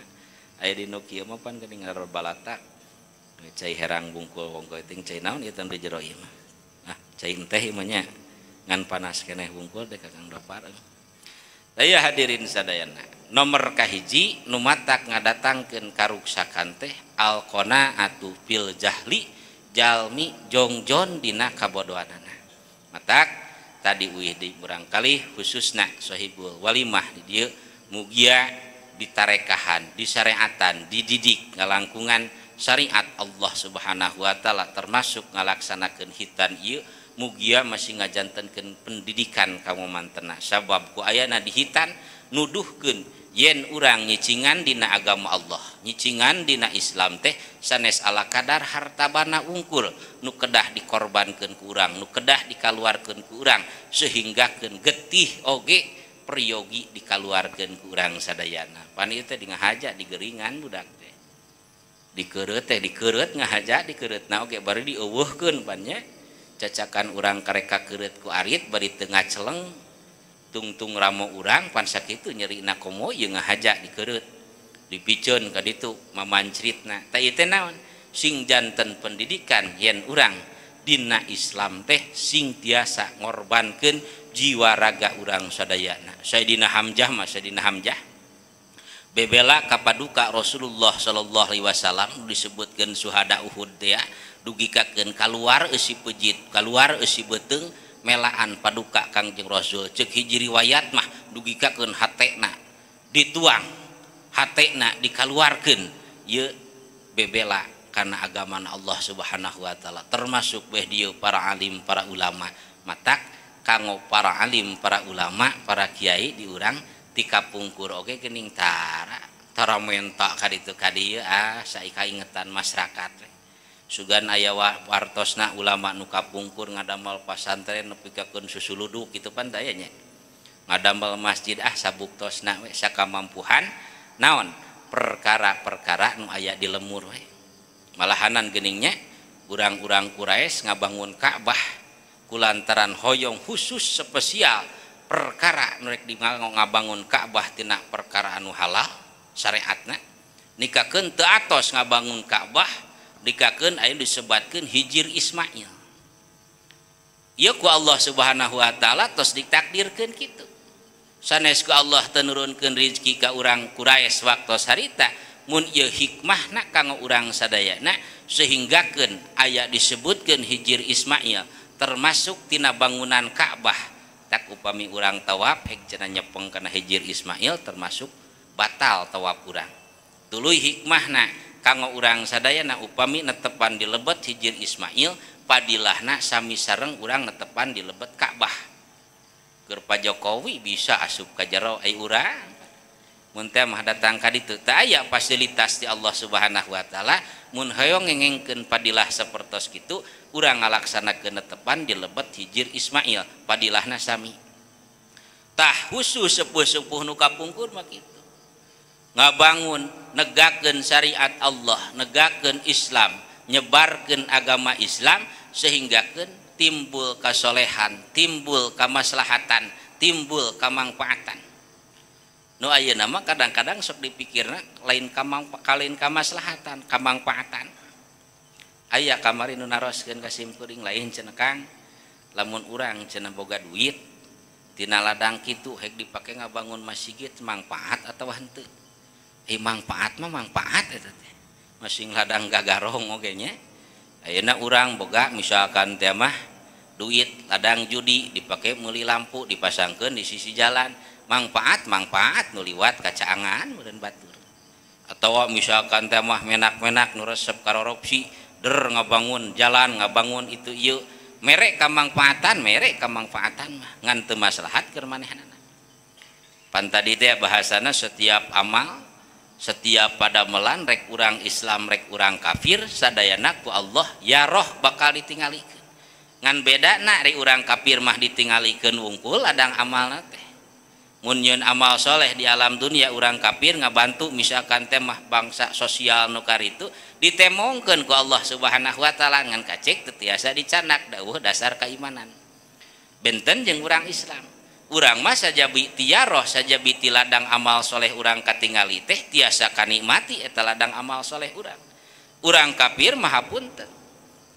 Aya di nu kieu mah pan geuning balata. Cai herang bungkul wongko ting cai naon ieu teh di jero ieu mah. Ah, cai teh ieu mah nya ngan panas keneh bungkul teh Kakang Dopar. Aya hadirin sadayana. Nomor kahiji nu matak ngadatangkeun karuksakan teh alqanaatu fil jahli, jalmi jongjon dina kabodohanana. Matak tadi uih di murangkalih khususna sahibul walimah di dieu mugia ditarekahan, disyariatan, dididik ngalangkungan syariat Allah Subhanahu wa taala termasuk ngalaksanakeun hitan ieu mugia masih ngajantenkeun pendidikan kamu mantena sabab ku ayana di hitan nuduhkeun yen urang nyicingan dina agama Allah, nyicingan dina Islam teh sanes ala kadar harta bana ungkul nu kedah dikorbankeun ku urang, nu kedah dikaluarkeun ku urang sehinggakeun getih oge peryogi dikaluarkeun ku urang sadayana. Pan ieu teh ngahaja digeringan budak teh. Dikeureut teh dikeureut ngahaja dikeureutna oge bari dieuweuhkeun pan nya. Cacakan urang kareka keureut ku arit bari teu ngaceleng tungtung ramo urang pan sakitu nyerina komo ieu ngahaja dikeureut dipiceun ka ditu mamancritna. Tah ieu teh naon? Sing janten pendidikan yen urang dina Islam teh sing tiasa ngorbankeun jiwa raga urang sadayana. Sayyidina Hamzah mah Sayyidina Hamzah bebela kapaduka Rasulullah sallallahu alaihi wasallam disebutkeun suhada Uhud teh ya, dugikakeun kaluar eusi pejit, kaluar eusi beuteung melaan paduka Kangjeng Rasul. Ceuk hiji riwayat mah dugikakeun hatena dituang, hatena dikaluarkeun ieu bebela kana agama Allah Subhanahu wa taala termasuk beh dieu para alim, para ulama. Matak kanggo para alim, para ulama, para kiai di urang ti kapungkur oge geuning tara tara menta ka ditu ka dieu ah saikaingetan masyarakat. Sugan aya wartosna ulama nu kapungkur ngadamel pasantren nepi ka keun susuluduk kitu pan teh aya nya. Ngadamel masjid ah sabuktosna we sakamampuhan naon perkara-perkara nu aya di lemur we. Malahanan geuning nya urang-urang Quraisy ngabangun Ka'bah kulantaran hoyong khusus spesial perkara nu rek ngabangun Ka'bah tina perkara anu halal syariatna nikakeun teu atos ngabangun Ka'bah dikakeun aya disebatkeun Hijir Ismail. Ieu ku Allah Subhanahu wa taala tos ditakdirkeun kitu. Sanes ku Allah teu nurunkeun rezeki ka urang Quraisy waktos harita mun ieu hikmahna kanggo urang sadayana sehinggakeun aya disebutkeun Hijir Ismail termasuk tina bangunan Ka'bah. Tak upami urang tawaf hek cenah nyepeng kana Hijir Ismail termasuk batal tawaf urang. Tuluy hikmahna kanggo urang sadayana upami netepan di lebet Hijir Ismail padilahna sami sareng urang netepan di lebet Ka'bah. Keur Pak Jokowi bisa asup ka jero ai urang. Mun teh mah datang ka ditu teu aya fasilitas di Allah Subhanahu wa taala. Mun hoyong ngengengkeun fadilah sapertos kitu urang ngalaksanakeun netepan di lebet Hijir Ismail fadilahna sami. Tah khusus sepuh-sepuh nu kapungkur mah kitu. Ngabangun negakeun syariat Allah, negakeun Islam, nyebarkeun agama Islam sehinggakeun timbul kasolehan, timbul kamaslahatan, timbul kamangfaatan. Nu ayeuna mah kadang-kadang sok dipikirna lain lain kamaslahatan, kamangfaatan. Aya kamari nu naroskeun ka simkuring lain cenah Kang, lamun urang cenah boga duit tina ladang kitu hek dipake ngabangun masjid mangfaat atawa henteu? Mangfaat mah mangfaat eta teh. Masing ladang gagarong oge nya. Ayeuna urang boga misalkan teh mah duit ladang judi dipake meuli lampu dipasangkeun di sisi jalan, mangfaat mangfaat nu liwat kacaangan meureun batur. Atawa misalkan teh mah menak-menak nu resep karorupsi der ngabangun jalan ngabangun itu ieu mere kamangfaatan mah ngan teu maslahat keur manehanana. Pan tadi teh bahasana setiap amal setiap padamelan rek urang Islam rek urang kafir sadayana ku Allah ya roh bakal ditingalikeun. Ngan bedana rek urang kafir mah ditingalikeun wungkul ladang amalna teh. Mun nyeun amal soleh di alam dunia urang kafir ngabantu misalkan teh mah bangsa sosial nu karitu ditemongkeun ku Allah Subhanahu wa taala ngan kacek teu tiasa dicanak dawuh dasar keimanan. Benten jeung urang Islam. Urang mah sajabi tiaroh sajabi ti ladang amal soleh urang katingali teh tiasa kanikmati eta ladang amal soleh urang. Urang kafir mah hapunten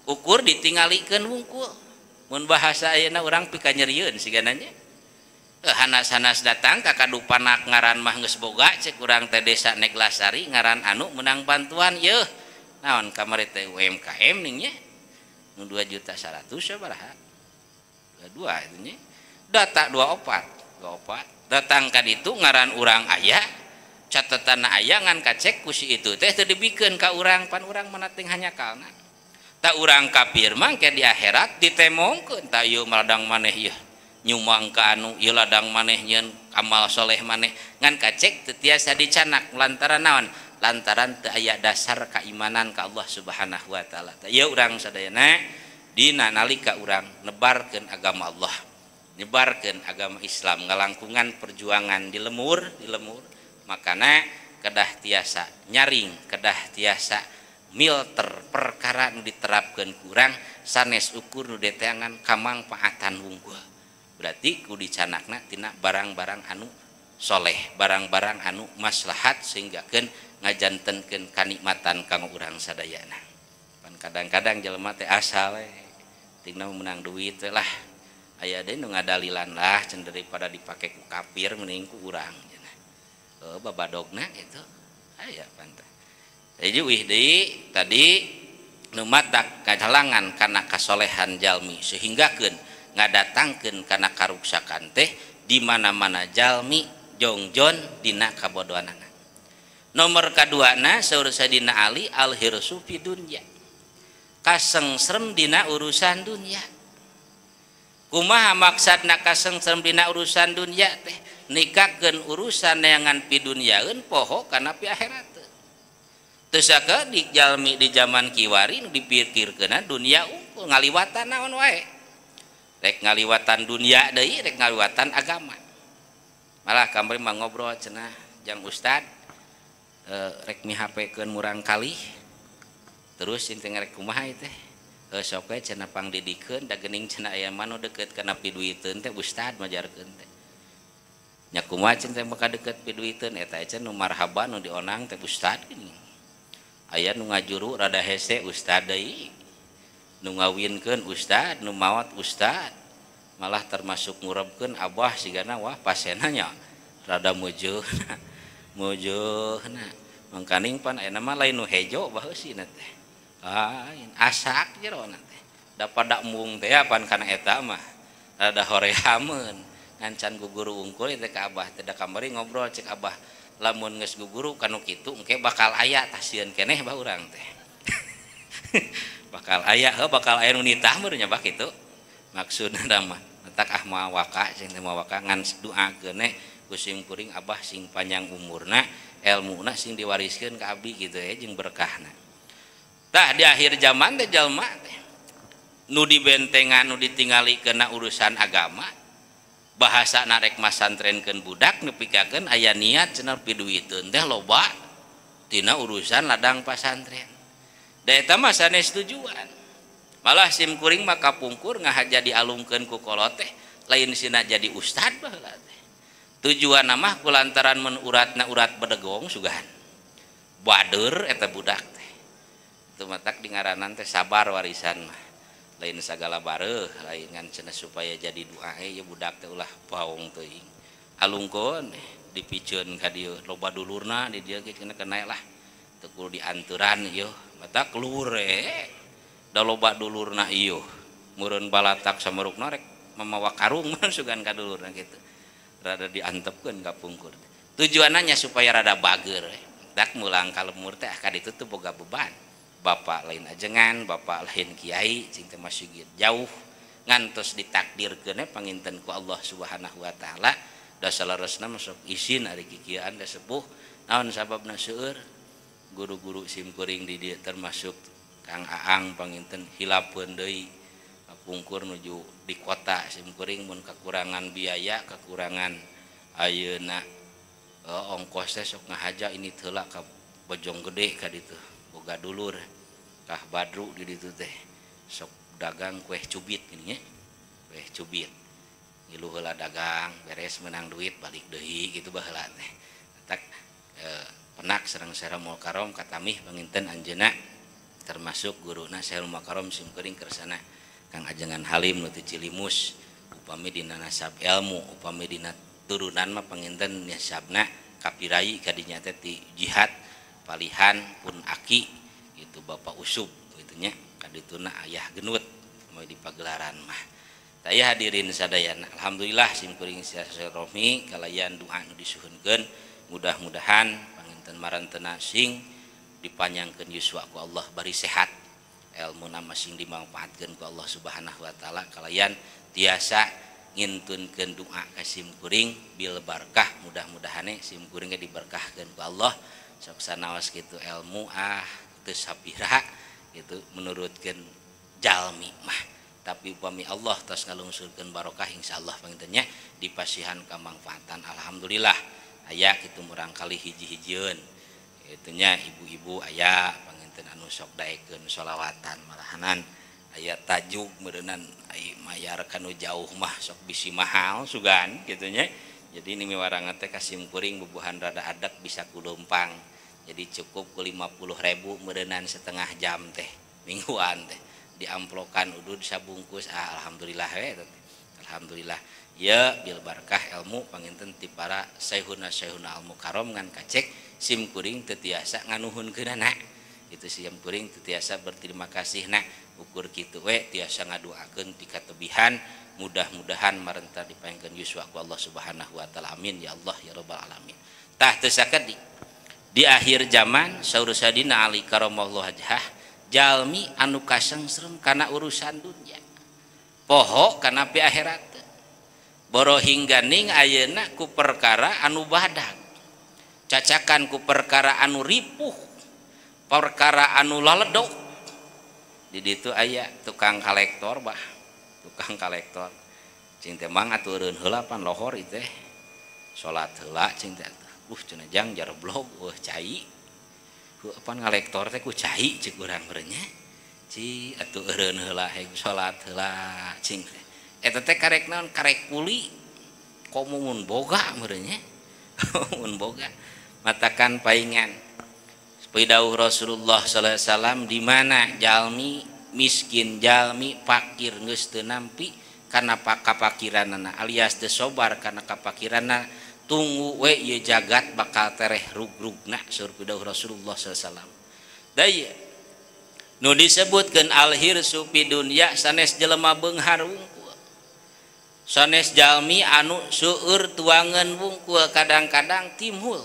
ukur ditingalikeun wungkul. Mun bahasa ayeuna urang pikanyerieun sigana nya. Hanas-hanas datang ka kadupanak ngaran mah geus boga cek urang teh desa Neglasari ngaran anu menang bantuan yeuh naon kamari teh UMKM ning nya nu 2.100.000 sabaraha 22 itu nya. Data 24 datang ka ditu ngaran urang aya catatan aya ngan kacek ku si itu teh teu dibikeun ka urang pan urang mana teu hanyakalna. Ta urang kafir mah ke di akhirat ditemongkeun ta ieu ladang maneh ieu nyumang ka anu ieu ladang maneh nyeun amal soleh maneh ngan kacek teu tiasa dicanak lantaran naon lantaran teu aya dasar keimanan ka Allah Subhanahu wa taala. Ta ieu urang sadayana dina nalika urang nebarkeun agama Allah, nyebarkan agama Islam ngalangkungan perjuangan di lemur makana kedah tiasa nyaring kedah tiasa milter perkara nu diterapkeun kurang sanes ukur nu deteangan kamangfaatan wungkul. Berarti ku dicanakna tina barang-barang anu soleh, barang-barang anu maslahat sehinggakeun ngajantenkeun kanikmatan kanggo urang sadayana. Pan kadang-kadang jelema teh asal we tingna menang duit we lah aya deui nu ngadalilan lah cenah daripada dipake ku kafir mending ku urang cenah. Babadogna kitu aya pantah. Jadi wih deui tadi nu matak kahalangan kana kasolehan jalmi sehinggakeun ngadatangkeun kana karuksakan teh di mana-mana jalmi jongjon dina kabodohanana. Nomor kaduana saur Sayyidina Ali al hirsu fi dunya. Kasengsrem dina urusan dunya. Kumaha maksudna kasengsrem dina urusan dunya teh nikakeun urusan neangan pidunyaeun poho kana pi akhirat. Teu sakedik jalmi di zaman kiwari nu dipikirkeunna dunya unggul ngaliwatan naon wae. Rek ngaliwatan dunya deui rek ngaliwatan agama. Malah kamari mah ngobrol cenah jang ustad rek mihapekeun murang kalih. Terus inti ngarek kumaha ieu teh? Sok we cenah pangdidikeun da geuning cenah aya mah nu deukeut kana piduiteun teh ustad majarkeun teh. Nya kumaha cenah teh maka deukeut piduiteun eta cenah nu marhaba nu dionang teh ustad geuning. Aya nu ngajuru rada hese ustad deui. Nu ngawinkeun ustad, nu maot ustad. Malah termasuk ngurebkeun abah sigana wah pasena nya rada meujeuna. Meujeuna. Mangkaning pan ayeuna mah lain nu hejo baheusina teh. Lain asak jerona teh. Da pada embung teh pan kana eta mah rada horeameun. Ngan can guguru unggul teh ka abah teh da kamari ngobrol cek abah lamun geus guguru kanu kitu engke bakal aya tasieun keneh bah urang teh. Bakal aya heuh bakal aya nu nitah meureun nya bah kitu. Maksudna mah tak ah mawaka cing teh mawaka ngan doakeun we Ku sim kuring abah sing panjang umurna, elmuna sing diwariskeun ka abdi kitu ya jeung berkahna. Tah di akhir zaman teh jalma teh nu dibentengan nu ditingali kena urusan agama, bahasa narek masantrenkeun budak nepikakeun aya niat cenah piduiteun teh loba tina urusan ladang pasantren. Da eta mah sanes tujuan. Malah sim kuring mah kapungkur ngahaja dialungkeun ku kolot teh lain sina jadi ustad baheula teh. Tujuan mah kulantaran mun uratna urat bedegong sugan. Bader eta budak teh. Itu matak di ngaranan teh sabar warisan mah. Lain sagala bareuh, lain ngan cenah supaya jadi doa ya budak teh ulah baong teuing. Alungkeun dipiceun ka dieu loba dulurna di dieu ge cenah kena lah. Teu kudu dianturan ieu, matak luhur da loba dulurna ieu. Meureun balatak samarukna rek mamawa karung sugan ka dulurna kitu. Rada diantepkeun ka pungkur. Tujuanna supaya rada bager. Dak mulang ka lemur teh ka ditu teu boga beban. Bapak lain ajengan, bapak lain kiai, cing teh masih jauh ngantos ditakdirkeun panginten ku Allah Subhanahu wa taala. Da salaresna masuk isin ari kikieuan da sepuh. Naon sababna seueur guru-guru sim kuring di dieu termasuk Kang Aang panginten hilapeun deui pungkur nuju di kota sim kuring mun kekurangan biaya, kekurangan ayeuna ongkos teh sok ngahaja ini heula ka Bojong Gede ka ditu. Boga dulur kah Badru di ditu teh sok dagang kue cubit gini nya, kue cubit ngilu heula dagang beres menang duit balik deui gitu baheula teh. Tak penak sareng Syekh Mukarram katamih panginten anjeunna termasuk guruna Syekh Mukarram sim kuring kersana Kang Ajengan Halim nu ti Cilimus upami dina nasab ilmu upami dina turunan mah panginten nasabna kapirai kadinya teh ti jihad palihan pun aki itu Bapak Usub gitu nya kadituna ayah genut mau di pagelaran mah. Taya hadirin sadayana alhamdulillah sim kuring silaturahmi kalayan doa nu disuhunkeun mudah-mudahan panginten marantena sing dipanjangkeun yuswa ku Allah bari sehat elmuna masing dimanfaatkeun ku Allah Subhanahu wa taala kalayan tiasa ngintunkeun doa ka sim kuring bil barkah mudah-mudahane sim kuring ge diberkahkeun ku Allah. Sok sanaos kitu ilmu teu sapira gitu menurutkeun jalmi mah tapi upami Allah tos ngalungsurkeun barokah insyaallah panginten nya dipasihan kamangfaatan alhamdulillah aya kitu murang kali hiji-hijieun kitu nya ibu-ibu aya panginten anu sok daekeun sholawatan malahanan aya tajuk meureunnan ai mayar kanu jauh mah sok bisi mahal sugan kitu nya. Jadi ini miwarangan teh ka sim kuring bubuhan rada adak bisa kuleumpang. Jadi cukup ku 50.000 meureunnan setengah jam teh mingguan teh diamplokan udud sabungkus alhamdulillah we. Alhamdulillah ya bil barkah ilmu panginten ti para syekhuna syekhuna al mukarram ngan kacek sim kuring teu tiasa nganuhunkeunana. Itu sim kuring teu tiasa berterima kasihna ukur kitu we tiasa ngaduakeun ti katebihan mudah-mudahan marenta dipaengkeun yuswa ku Allah Subhanahu wa taala amin ya Allah ya rabbal alamin. Tah teu sakedik di akhir zaman saur Sayyidina Ali karamallahu wajhah jalmi anu kasengsrem kana urusan dunya poho kana pi akhirat boro hingganing ayeuna ku perkara anu badag cacakan ku perkara anu ripuh perkara anu laledok di ditu aya tukang kolektor bah tukang kolektor cing teh mang atureun heula pan lohor ieu teh salat heula cing teh cenah jang jarblog eueuh cai heuh pan ngalektor teh ku cai ceuk urang meureun nya ci atuh eureun heula heg salat heula cing teh eta teh karek naon karek kuli komo mun boga meureun nya mun boga matakan paingan pidauh Rasulullah sallallahu alaihi wasallam di mana jalmi miskin jalmi fakir geus teu nampi kana kapakiranana alias teu sobar kana kapakiranana tunggu we ieu jagat bakal tereh rugrugna saur pidauh Rasulullah sallallahu alaihi wasallam. Da ieu nu disebutkeun al-hirsu fi dunya sanes jelema beunghar wungkul sanes jalmi anu seueur tuangan wungkul kadang-kadang timbul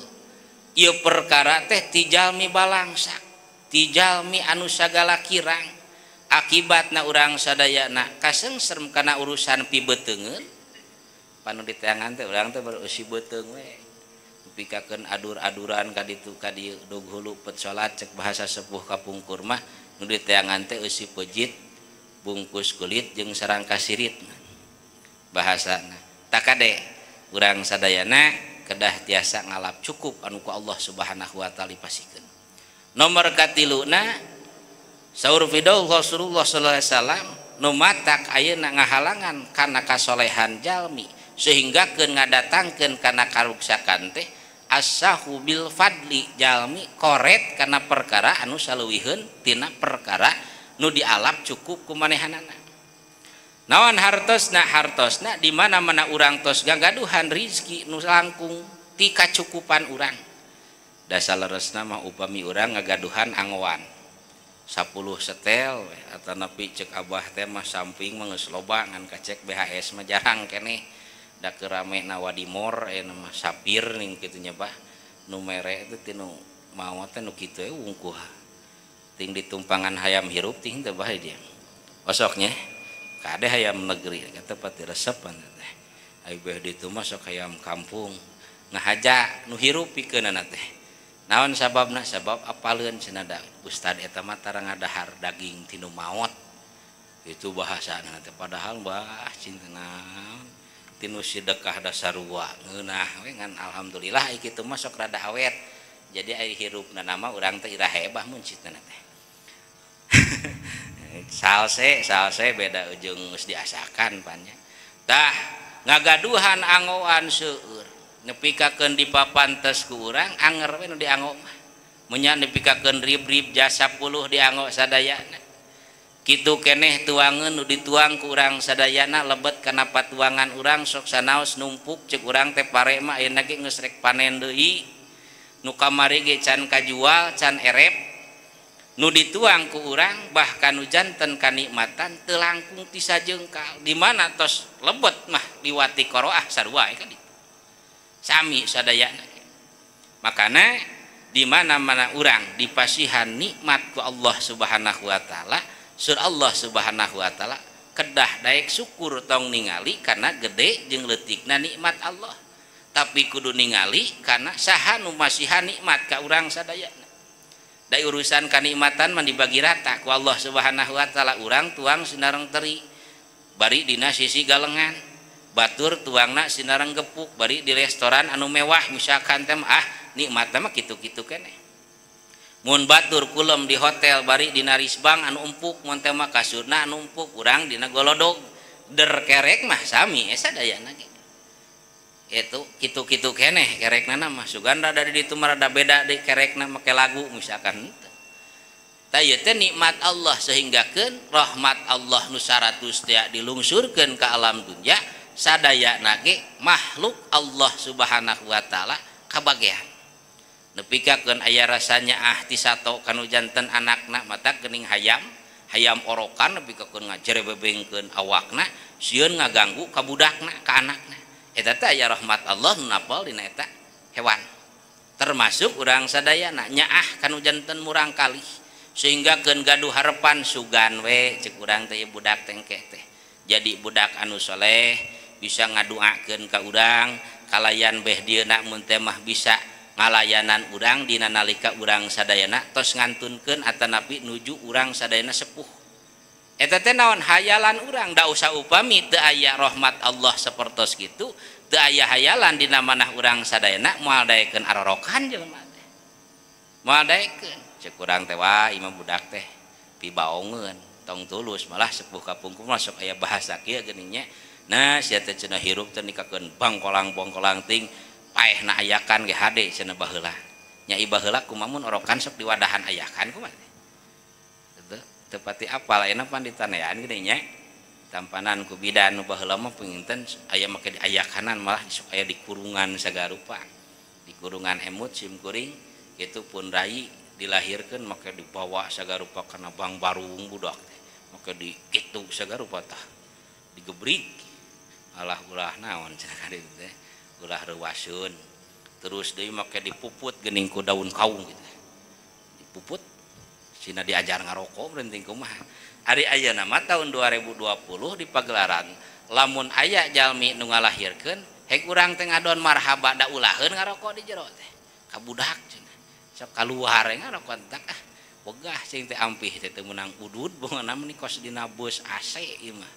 ieu perkara teh ti jalmi balangsak ti jalmi anu sagala kirang akibatna urang sadayana kasengsrem kana urusan pibeteungeun Apa nu diteangan teh urang teh baru eusi beuteung we. Pikakeun adur-aduran ka ditu ka dieu dog hulu pet salat cek bahasa sepuh kapungkur mah nu diteangan teh eusi pejit bungkus kulit jeung sarangka sirit bahasana. Tak kade urang sadayana kedah tiasa ngalap cukup anu ku Allah Subhanahu wa taala dipasikeun. Nomor katiluna saur fidau Rasulullah sallallahu alaihi wasallam nu matak ayeuna ngahalangan kana kasolehan jalmi sehingga keun ngadatangkeun kana karuksakan teh asahu bil fadli jalmi koret kana perkara anu saleuwiheun tina perkara nu dialap cukup ku manehanana. Naon hartosna hartosna di mana-mana urang tos gagaduhan rizki nu langkung ti kacukupan urang. Dasar leresna mah upami urang ngagaduhan angoan 10 setel atanapi cek abah teh mah samping mah geus loba ngan kacek BHS mah jarang keneh da keur rame na Wadimor aya mah sapir ning kitu nya bah nu mere teh tinu maot teh nu kitu we wungkuh ting ditumpangan hayam hirup ting teh bah dia osoknya kade hayam negeri kata pati resepan teh ai beh ditu mah sok hayam kampung ngahaja nu hirup pikeunana teh naon sababna sabab apaleun cenah da ustad eta mah tara ngadahar daging tinu maot itu bahasana teh padahal bah cinta naon tinu sedekah dasarua ngeunah we ngan alhamdulillah ai kitu mah sok rada awet jadi ai hirupna nama urang teh iraha hebah mun citana teh salse salse beda ujung geus diasakan pannya tah ngagaduhan angoan seueur nepikakeun dipapantes ku urang anger we nu diango mah munya nepikakeun rib-rib jasa 10 diango sadayana kitu keneh tuangeun nu dituang ku urang sadayana lebet kana patuangan urang sok sanaos numpuk cek urang teh pare mah ayeuna ge geus rek panen deui nu kamari ge can kajual can erep nu dituang ku urang bahkan nu janten kanikmatan teu langkung ti sajengkal di mana tos lebet mah liwati qoroah sarua ka ditu sami sadayana. Makana di mana-mana urang dipasihan nikmat ku Allah Subhanahu wa taala sur Allah Subhanahu wa taala kedah daek syukur tong ningali karena gede jeung leutikna nikmat Allah tapi kudu ningali karena saha nu masihan nikmat ka urang sadayana. Da urusan kanikmatan mah dibagi rata ku Allah Subhanahu wa taala urang tuang sinareng teri bari dina sisi galengan batur tuangna sinareng gepuk bari di restoran anu mewah misalkan teh ah nikmatna mah kitu-kitu keneh mun batur kulem di hotel bari dina risbang anu empuk mun teh mah kasurna anu empuk urang dina golodog der kerek mah sami sadayana ge itu kitu-kitu keneh kerekna mah sugan rada di ditu mah rada beda di kerekna make lagu misalkan tah ieu teh nikmat Allah sehinggakeun rahmat Allah nu 100 teh dilungsurkeun ka alam dunya sadayana ge makhluk Allah Subhanahu wa taala kabagean nepikakeun aya rasanya ah ti sato kanu janten anakna mata geuning hayam hayam orokan nepikakeun ngajerebebengkeun awakna sieun ngaganggu ka budakna ka anakna eta teh aya rahmat Allah nu napal dina eta hewan termasuk urang sadayana nyaah kanu janten murang kalih sehingga keun gaduh harepan sugan we cek urang teh budak tengkeh teh jadi budak anu soleh bisa ngaduakeun ka urang kalayan beh dieuna mun teh mah bisa ngalayanan urang dina nalika urang sadayana tos ngantunkeun atanapi nuju urang sadayana sepuh eta teh naon hayalan urang da usah upami teu aya rahmat Allah sapertos kitu teu aya hayalan dina manah urang sadayana moal daekeun arorokan jelema teh moal daekeun cek urang teh wah imah budak teh pibaongeun tong tulus malah sepuh kapungkur masuk aya bahasa kieu geuning nya nah sia teh cenah hirup teh nikakeun bangkolang-bangkolang ting paehna ayakan ge hade cenah baheula nya baheula kumaha mun orokan sok diwadahan ayakan kumaha teh tepati apal ayeuna pan ditanean geuning nya tampanan ku bidan nu baheula mah panginten aya make diayakanan malah sok aya di kurungan sagarupa di kurungan emut sim kuring kitu pun rai dilahirkeun make dibawa sagarupa kana bang barung budak teh make di kitu sagarupa tah digebrig alah ulah naon cenah ka ditu teh ulah reuwaseun terus deui make dipuput geuning ku daun kaung kitu dipuput sina diajar ngarokok berhenti kumaha. Ari ayeuna mah tahun 2020 di pagelaran Lamun aya jalmi nu ngalahirkeun hek urang teh ngadon marhaba da ulaheun ngarokok di jero teh. Kabudak cenah. Sok kaluar ngarokok entak ah. Wegah cing teh ampih teh teu meunang udud bongona meni kos dina bus AC ieu mah.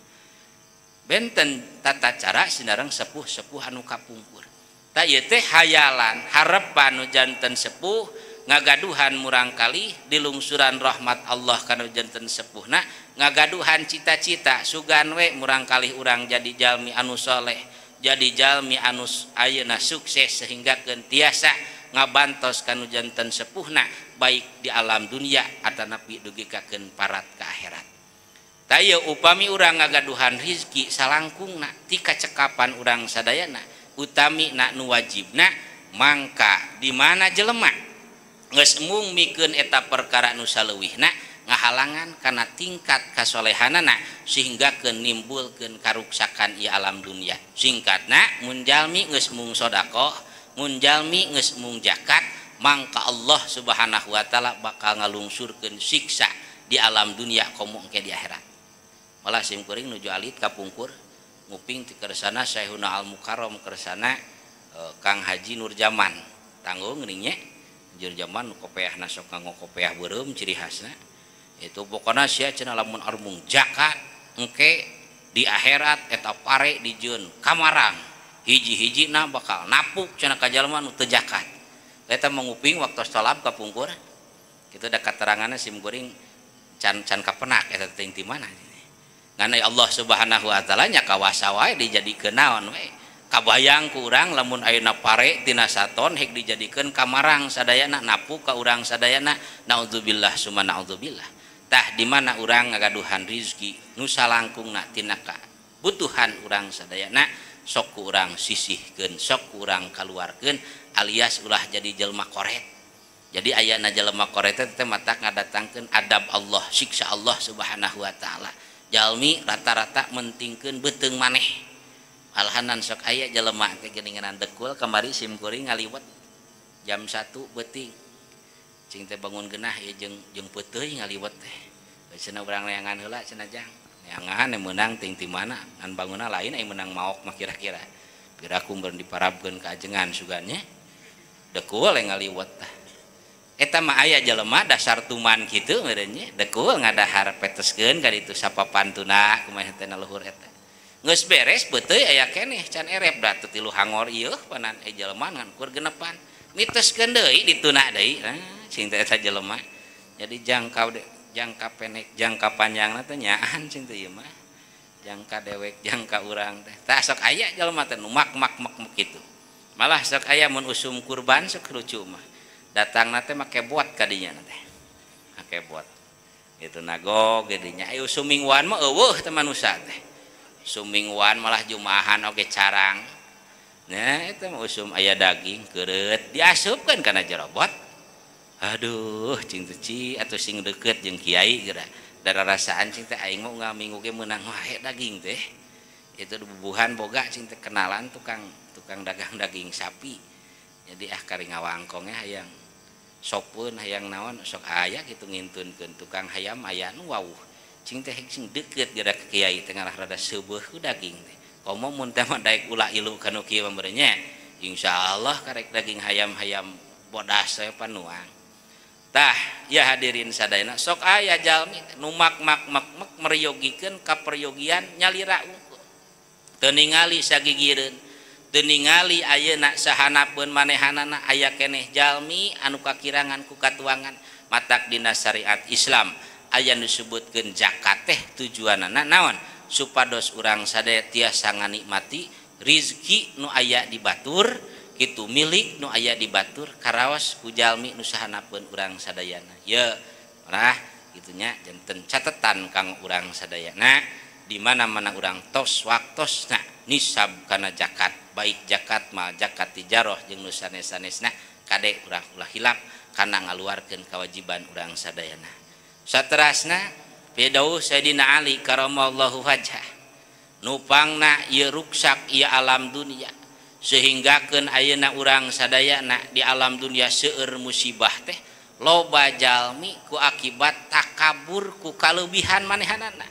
Benten tata cara sinareng sepuh-sepuh anu kapungkur. Tah ieu teh hayalan harepan nu janten sepuh ngagaduhan murangkalih dilungsuran rahmat Allah kana janten sepuhna ngagaduhan cita-cita sugan we murangkalih urang jadi jalmi anu soleh jadi jalmi anu ayeuna sukses sehingga keun tiasa ngabantos kanu janten sepuhna baik di alam dunia atanapi dugi kakeun parat ka akhirat. Tah ieu upami urang ngagaduhan rizki salangkungna ti kacekapan urang sadayana utami na nu wajibna mangka di mana jelema geus mung mikeun eta perkara nu saleuwihna ngahalangan kana tingkat kasolehanana sehingga keun nimbulkeun karuksakan ieu alam dunia. Singkatna mun jalmi geus mung sedekah, mun jalmi geus mung zakat, mangka Allah Subhanahu wa taala bakal ngalungsurkeun siksa di alam dunia komo engke di akhirat. Malah sim kuring nuju alit kapungkur nguping ti kersana Syekhuna Al Mukarram kersana Kang Haji Nurjaman tanggung geuning nya Nurjaman nu kopeahna sok nganggo kopeah beureum ciri khasna itu pokona sia cenah lamun armung zakat engke di akhirat eta pare dijieun kamarang hiji-hijina bakal napuk cenah ka jalma nu teu zakat. Eta manguping waktu tolab kapungkur kitu da kateranganna sim kuring can can kapenak eta teh ti mana ngan Allah Subhanahu wa taala nya kawasa wae dijadikeun naon we. Kabayang ku urang lamun ayeuna pare tina saton hek dijadikeun kamarang sadayana napuk ka urang sadayana naudzubillah summa naudzubillah. Tah di mana urang ngagaduhan rizki nu salangkungna tina kabutuhan urang sadayana sok ku urang sisihkeun sok ku urang kaluarkeun alias ulah jadi jelema koret. Jadi ayana jelema koret teh matak ngadatangkeun adab Allah siksa Allah Subhanahu wa taala. Jalmi rata-rata mentingkeun beuteung maneh. Alhanan sok aya jelema teh geuningan dekul kamari sim kuring ngaliwet jam 1 beuting. Cing teh bangun genah ieu jeung jeung peuteuy ngaliwet teh. Cenah urang neangan heula cenah jang. Neangan meunang ting ti mana ngan bangunna lain aya meunang maok mah kira-kira. Piraku mun diparabkeun ka ajengan sugan nya. Dekul ngaliwet tah. Eta mah aya jelema dasar tuman kitu meureun nya dekul ngadahar peteskeun ka ditu sapapantuna kumaha teh luhur eta. Geus beres peuteuy aya keneh can erep da teu tilu hangor ieu panan jelema ngan kur genepan. Miteskeun deui dituna deui. Nah, cing teh eta jelema. Jadi jangka pendek, jangka panjangna teh nyaan cing teh ieu mah. Jangka dewek, jangka urang teh. Tah sok aya jelema teh nu mak mak mak kitu. Malah sok aya mun usum kurban sok lucu mah. Datang nate make bot kadinya nate. Make bot. Itu nagog gedinya. Ayo sumingguan mah eueuh teh manusa teh. Sumingguan malah jumahan oge carang. Nah eta mah usum aya daging keureut diasupkeun kana jero bot. Aduh cing teh ci atuh sing deukeut jeung kiai geura. Da rarasaan cing teh aing mah unggal minggu ge meunang wae daging teh. Itu bubuhan boga cing teh kenalan tukang dagang daging sapi. Jadi ah kari ngawangkong nya hayang sopeun hayang naon sok aya kitu ngintunkeun tukang hayam aya nu wawuh. Cing teh sing deukeut geura ka kiai teh ngarah rada seubeuh ku daging teh. Komo mun teh mah daek ulah ilu kanu kieu mah meureun nya. Insyaallah karek daging hayam-hayam bodas we panuang. Tah ya hadirin sadayana sok aya jalmi nu mak mak mak mak meryogikeun ka peryogian nyalira unggul. Teu ningali sagigireun, teu ningali ayeuna sahanapeun manehanana aya keneh jalmi anu kakirangan ku katuangan matak dina syariat Islam aya nu disebutkeun zakat teh tujuanana naon supados urang sadaya tiasa nganikmati rizki nu aya di batur kitu milik nu aya di batur karaos ku jalmi nu sahanapeun urang sadayana. Ye malah kitu nya janten catetan kang urang sadayana di mana-mana urang tos waktosna nisab kana zakat baik zakat mal zakat tijaroh jeung nu sanes-sanesna kade urang ulah hilap kana ngaluarkeun kewajiban urang sadayana. Saterasna pidauh Sayyidina Ali karamallahu wajhah nupangna ieu ruksak ieu alam dunia sehinggakeun ayeuna urang sadayana di alam dunia seueur musibah teh loba jalmi ku akibat takabur ku kaleubihan manehanana.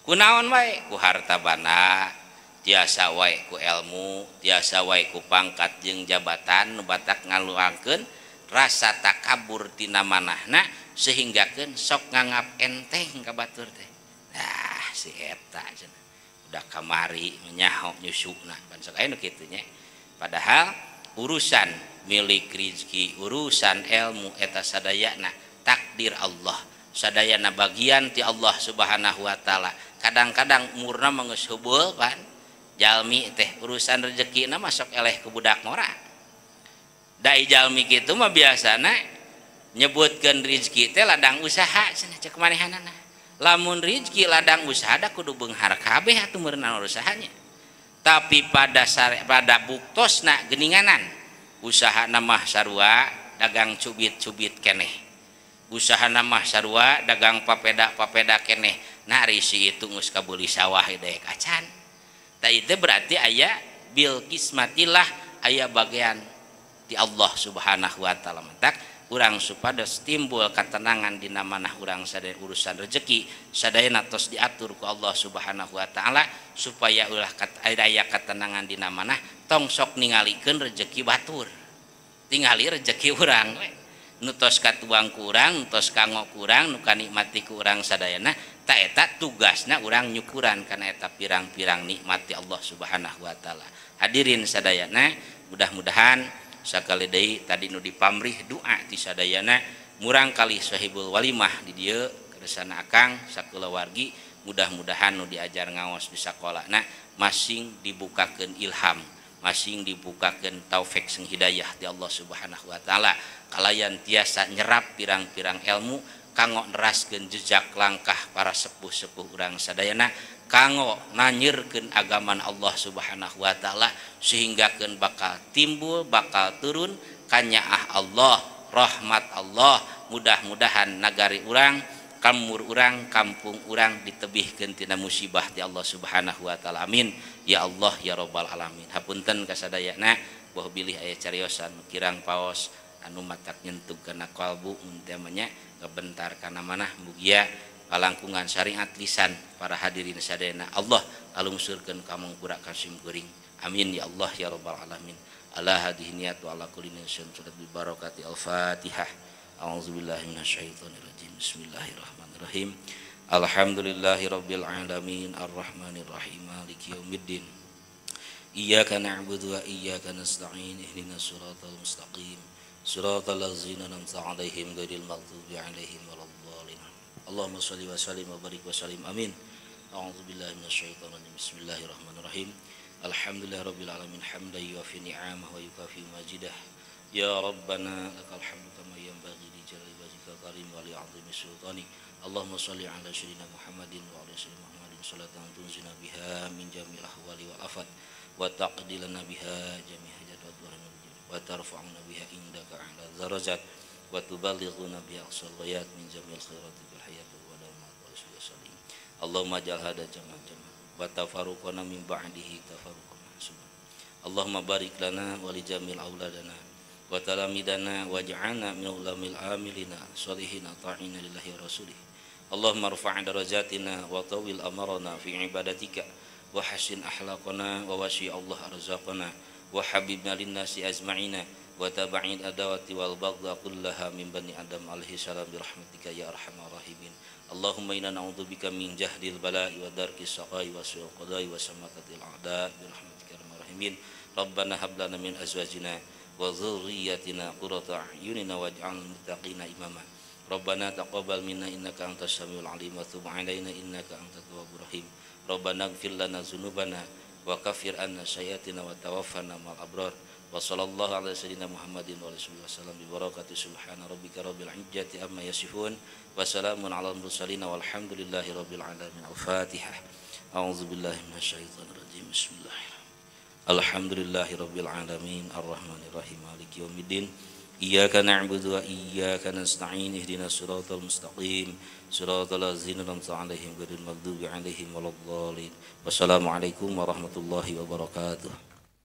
Kunaon wae ku harta banda, tiasa wae ku ilmu, tiasa wae ku pangkat jeung jabatan nu batak ngaluangkeun rasa takabur tina manahna sehinggakeun sok nganggap enteng ka batur teh. Nah, si eta cenah udah kamari menyaho nyusuna pan sok aya nu kitu nya. Padahal urusan milik rizki, urusan ilmu eta sadayana takdir Allah, sadayana bagian ti Allah Subhanahu wa taala. Kadang-kadang umurna mah geus heubeul pan jalmi teh urusan rezekina mah sok eleh ku budak ngora. Da jalmi kitu mah biasana nyebutkeun rizki teh ladang usaha cenah cek manehanana. Lamun rizki ladang usaha da kudu beunghar kabeh atuh meureunna usahanya. Tapi pada pada buktosna geninganan usaha mah sarua dagang cubit-cubit keneh, usaha mah sarua dagang papeda-papeda keneh. Nah risi itu geus kabeuli sawah deek acan. Tah itu berarti aya bil kismatillah, aya bagian di Allah Subhanahu wa taala. Matak urang supados timbul ketenangan dina manah urang sadaya urusan rezeki sadayana tos diatur ku Allah Subhanahu wa taala supaya ulah aya ketenangan dina manah tong sok ningalikeun rezeki batur, tingali rezeki urang we nu tos katuang ku urang, nu tos kanggo ku urang, nu kanikmati ku urang sadayana. Ta eta tugasna urang nyukuran kana eta pirang-pirang nikmat ti Allah Subhanahu wa taala. Hadirin sadayana, mudah-mudahan sakali deui tadi nu dipamrih doa ti sadayana murang kali sahibul walimah di dieu kersana akang sakulawargi, mudah-mudahan nu diajar ngaos di sakolana masing dibukakeun ilham, masing dibukakeun taufik sing hidayah ti Allah Subhanahu wa taala, kalayan tiasa nyerap pirang-pirang ilmu kanggo neraskeun jejak langkah para sepuh-sepuh urang sadayana, kanggo nanyirkeun agaman Allah Subhanahu wa taala sehinggakeun bakal timbul bakal turun kanyaah Allah, rahmat Allah. Mudah-mudahan nagari urang, kamur urang, kampung urang ditebihkeun tina musibah ti Allah Subhanahu wa taala. Amin ya Allah ya rabbal alamin. Hapunten kasadayana boh bilih aya cariosan kirang paos anu matak nyentuh kana kalbu mun teh mah nya ngabentar kana manah. Mugia kalangkungan syariat lisan para hadirin sadayana Allah alungsurkeun kamangpura ka simkuring. Amin ya Allah ya rabbal alamin. Ala hadhihi niyat wa ala kulli niyyatin bi barakati al-Fatihah. A'udzubillahi minasyaitonir rajim. Bismillahirrahmanirrahim. Alhamdulillahi rabbil alamin arrahmanir rahim maliki yaumiddin. Iyyaka na'budu wa iyyaka nasta'in ihdinas siratal mustaqim siratal ladzina an'amta 'alaihim ghairil maghdubi 'alaihim waladdallin. Allahumma shalli wa sallim wa barik wa sallim. Amin. A'udzubillahi minasyaitonir rajim. Bismillahirrahmanirrahim. Alhamdulillahirabbil alamin hamdan yuwafi ni'amahu wa yukafi majidah. Ya Rabbana lakal hamdu kama yanbaghi li jalali wajhikal karim wa li 'azimi sultanik. Allahumma shalli ala sayyidina Muhammadin wa ala sayyidina Muhammadin salatan tunzina biha min jami'il ahwali wal afat wa taqdi lana biha jami' hajat wa wa tarfa'una biha indaka 'ala darajat wa tuballighuna biha aqsal ghayat min jami'il khairati fil hayati wa dawmat wa sallim. Allahumma ij'al hadha jam'an jam'an wa tafarruqana min ba'dihi tafarruqan ma'suma. Allahumma barik lana wa li jami'il auladana wa talamidana waj'alna min ulamil amilina solihina ta'ina lillahi wa rasulih. Allahumma rfa' darajatina wa tawil amarna fi ibadatika wa hasin akhlaqana wa wasi Allah arzaqana wa habibna linnasi azma'ina wa taba'in adawati wal baghdha kullaha min bani adam alaihi salam bi rahmatika ya arhamar rahimin. Allahumma inna na'udzubika min jahdil bala'i wa darkis saqai wa su'il qada'i wa samatatil a'da bi rahmatika ya arhamar rahimin. Rabbana hab lana min azwajina wa dzurriyyatina qurrata a'yunina waj'alna lil muttaqina imama. Rabbana taqabbal minna innaka antas samiul alim wa tub 'alaina innaka antat tawwabur rahim. Rabbana ighfir lana dzunubana wa kaffir 'anna sayyi'atina wa tawaffana ma'al abrar. Wa sallallahu ala sayyidina Muhammadin wa alihi wasallam bi barakati subhana rabbika rabbil izzati amma yasifun wa salamun alal mursalin walhamdulillahi rabbil alamin. Al-Fatihah. A'udzubillahi minasyaitonir rajim. Bismillahirrahmanirrahim. Alhamdulillahi rabbil alamin arrahmanir rahim maliki yaumiddin. Iyyaka na'budu wa iyyaka nasta'in ihdinas siratal mustaqim siratal ladzina an'amta 'alaihim ghairil maghdubi 'alaihim waladdallin. Wassalamualaikum warahmatullahi wabarakatuh.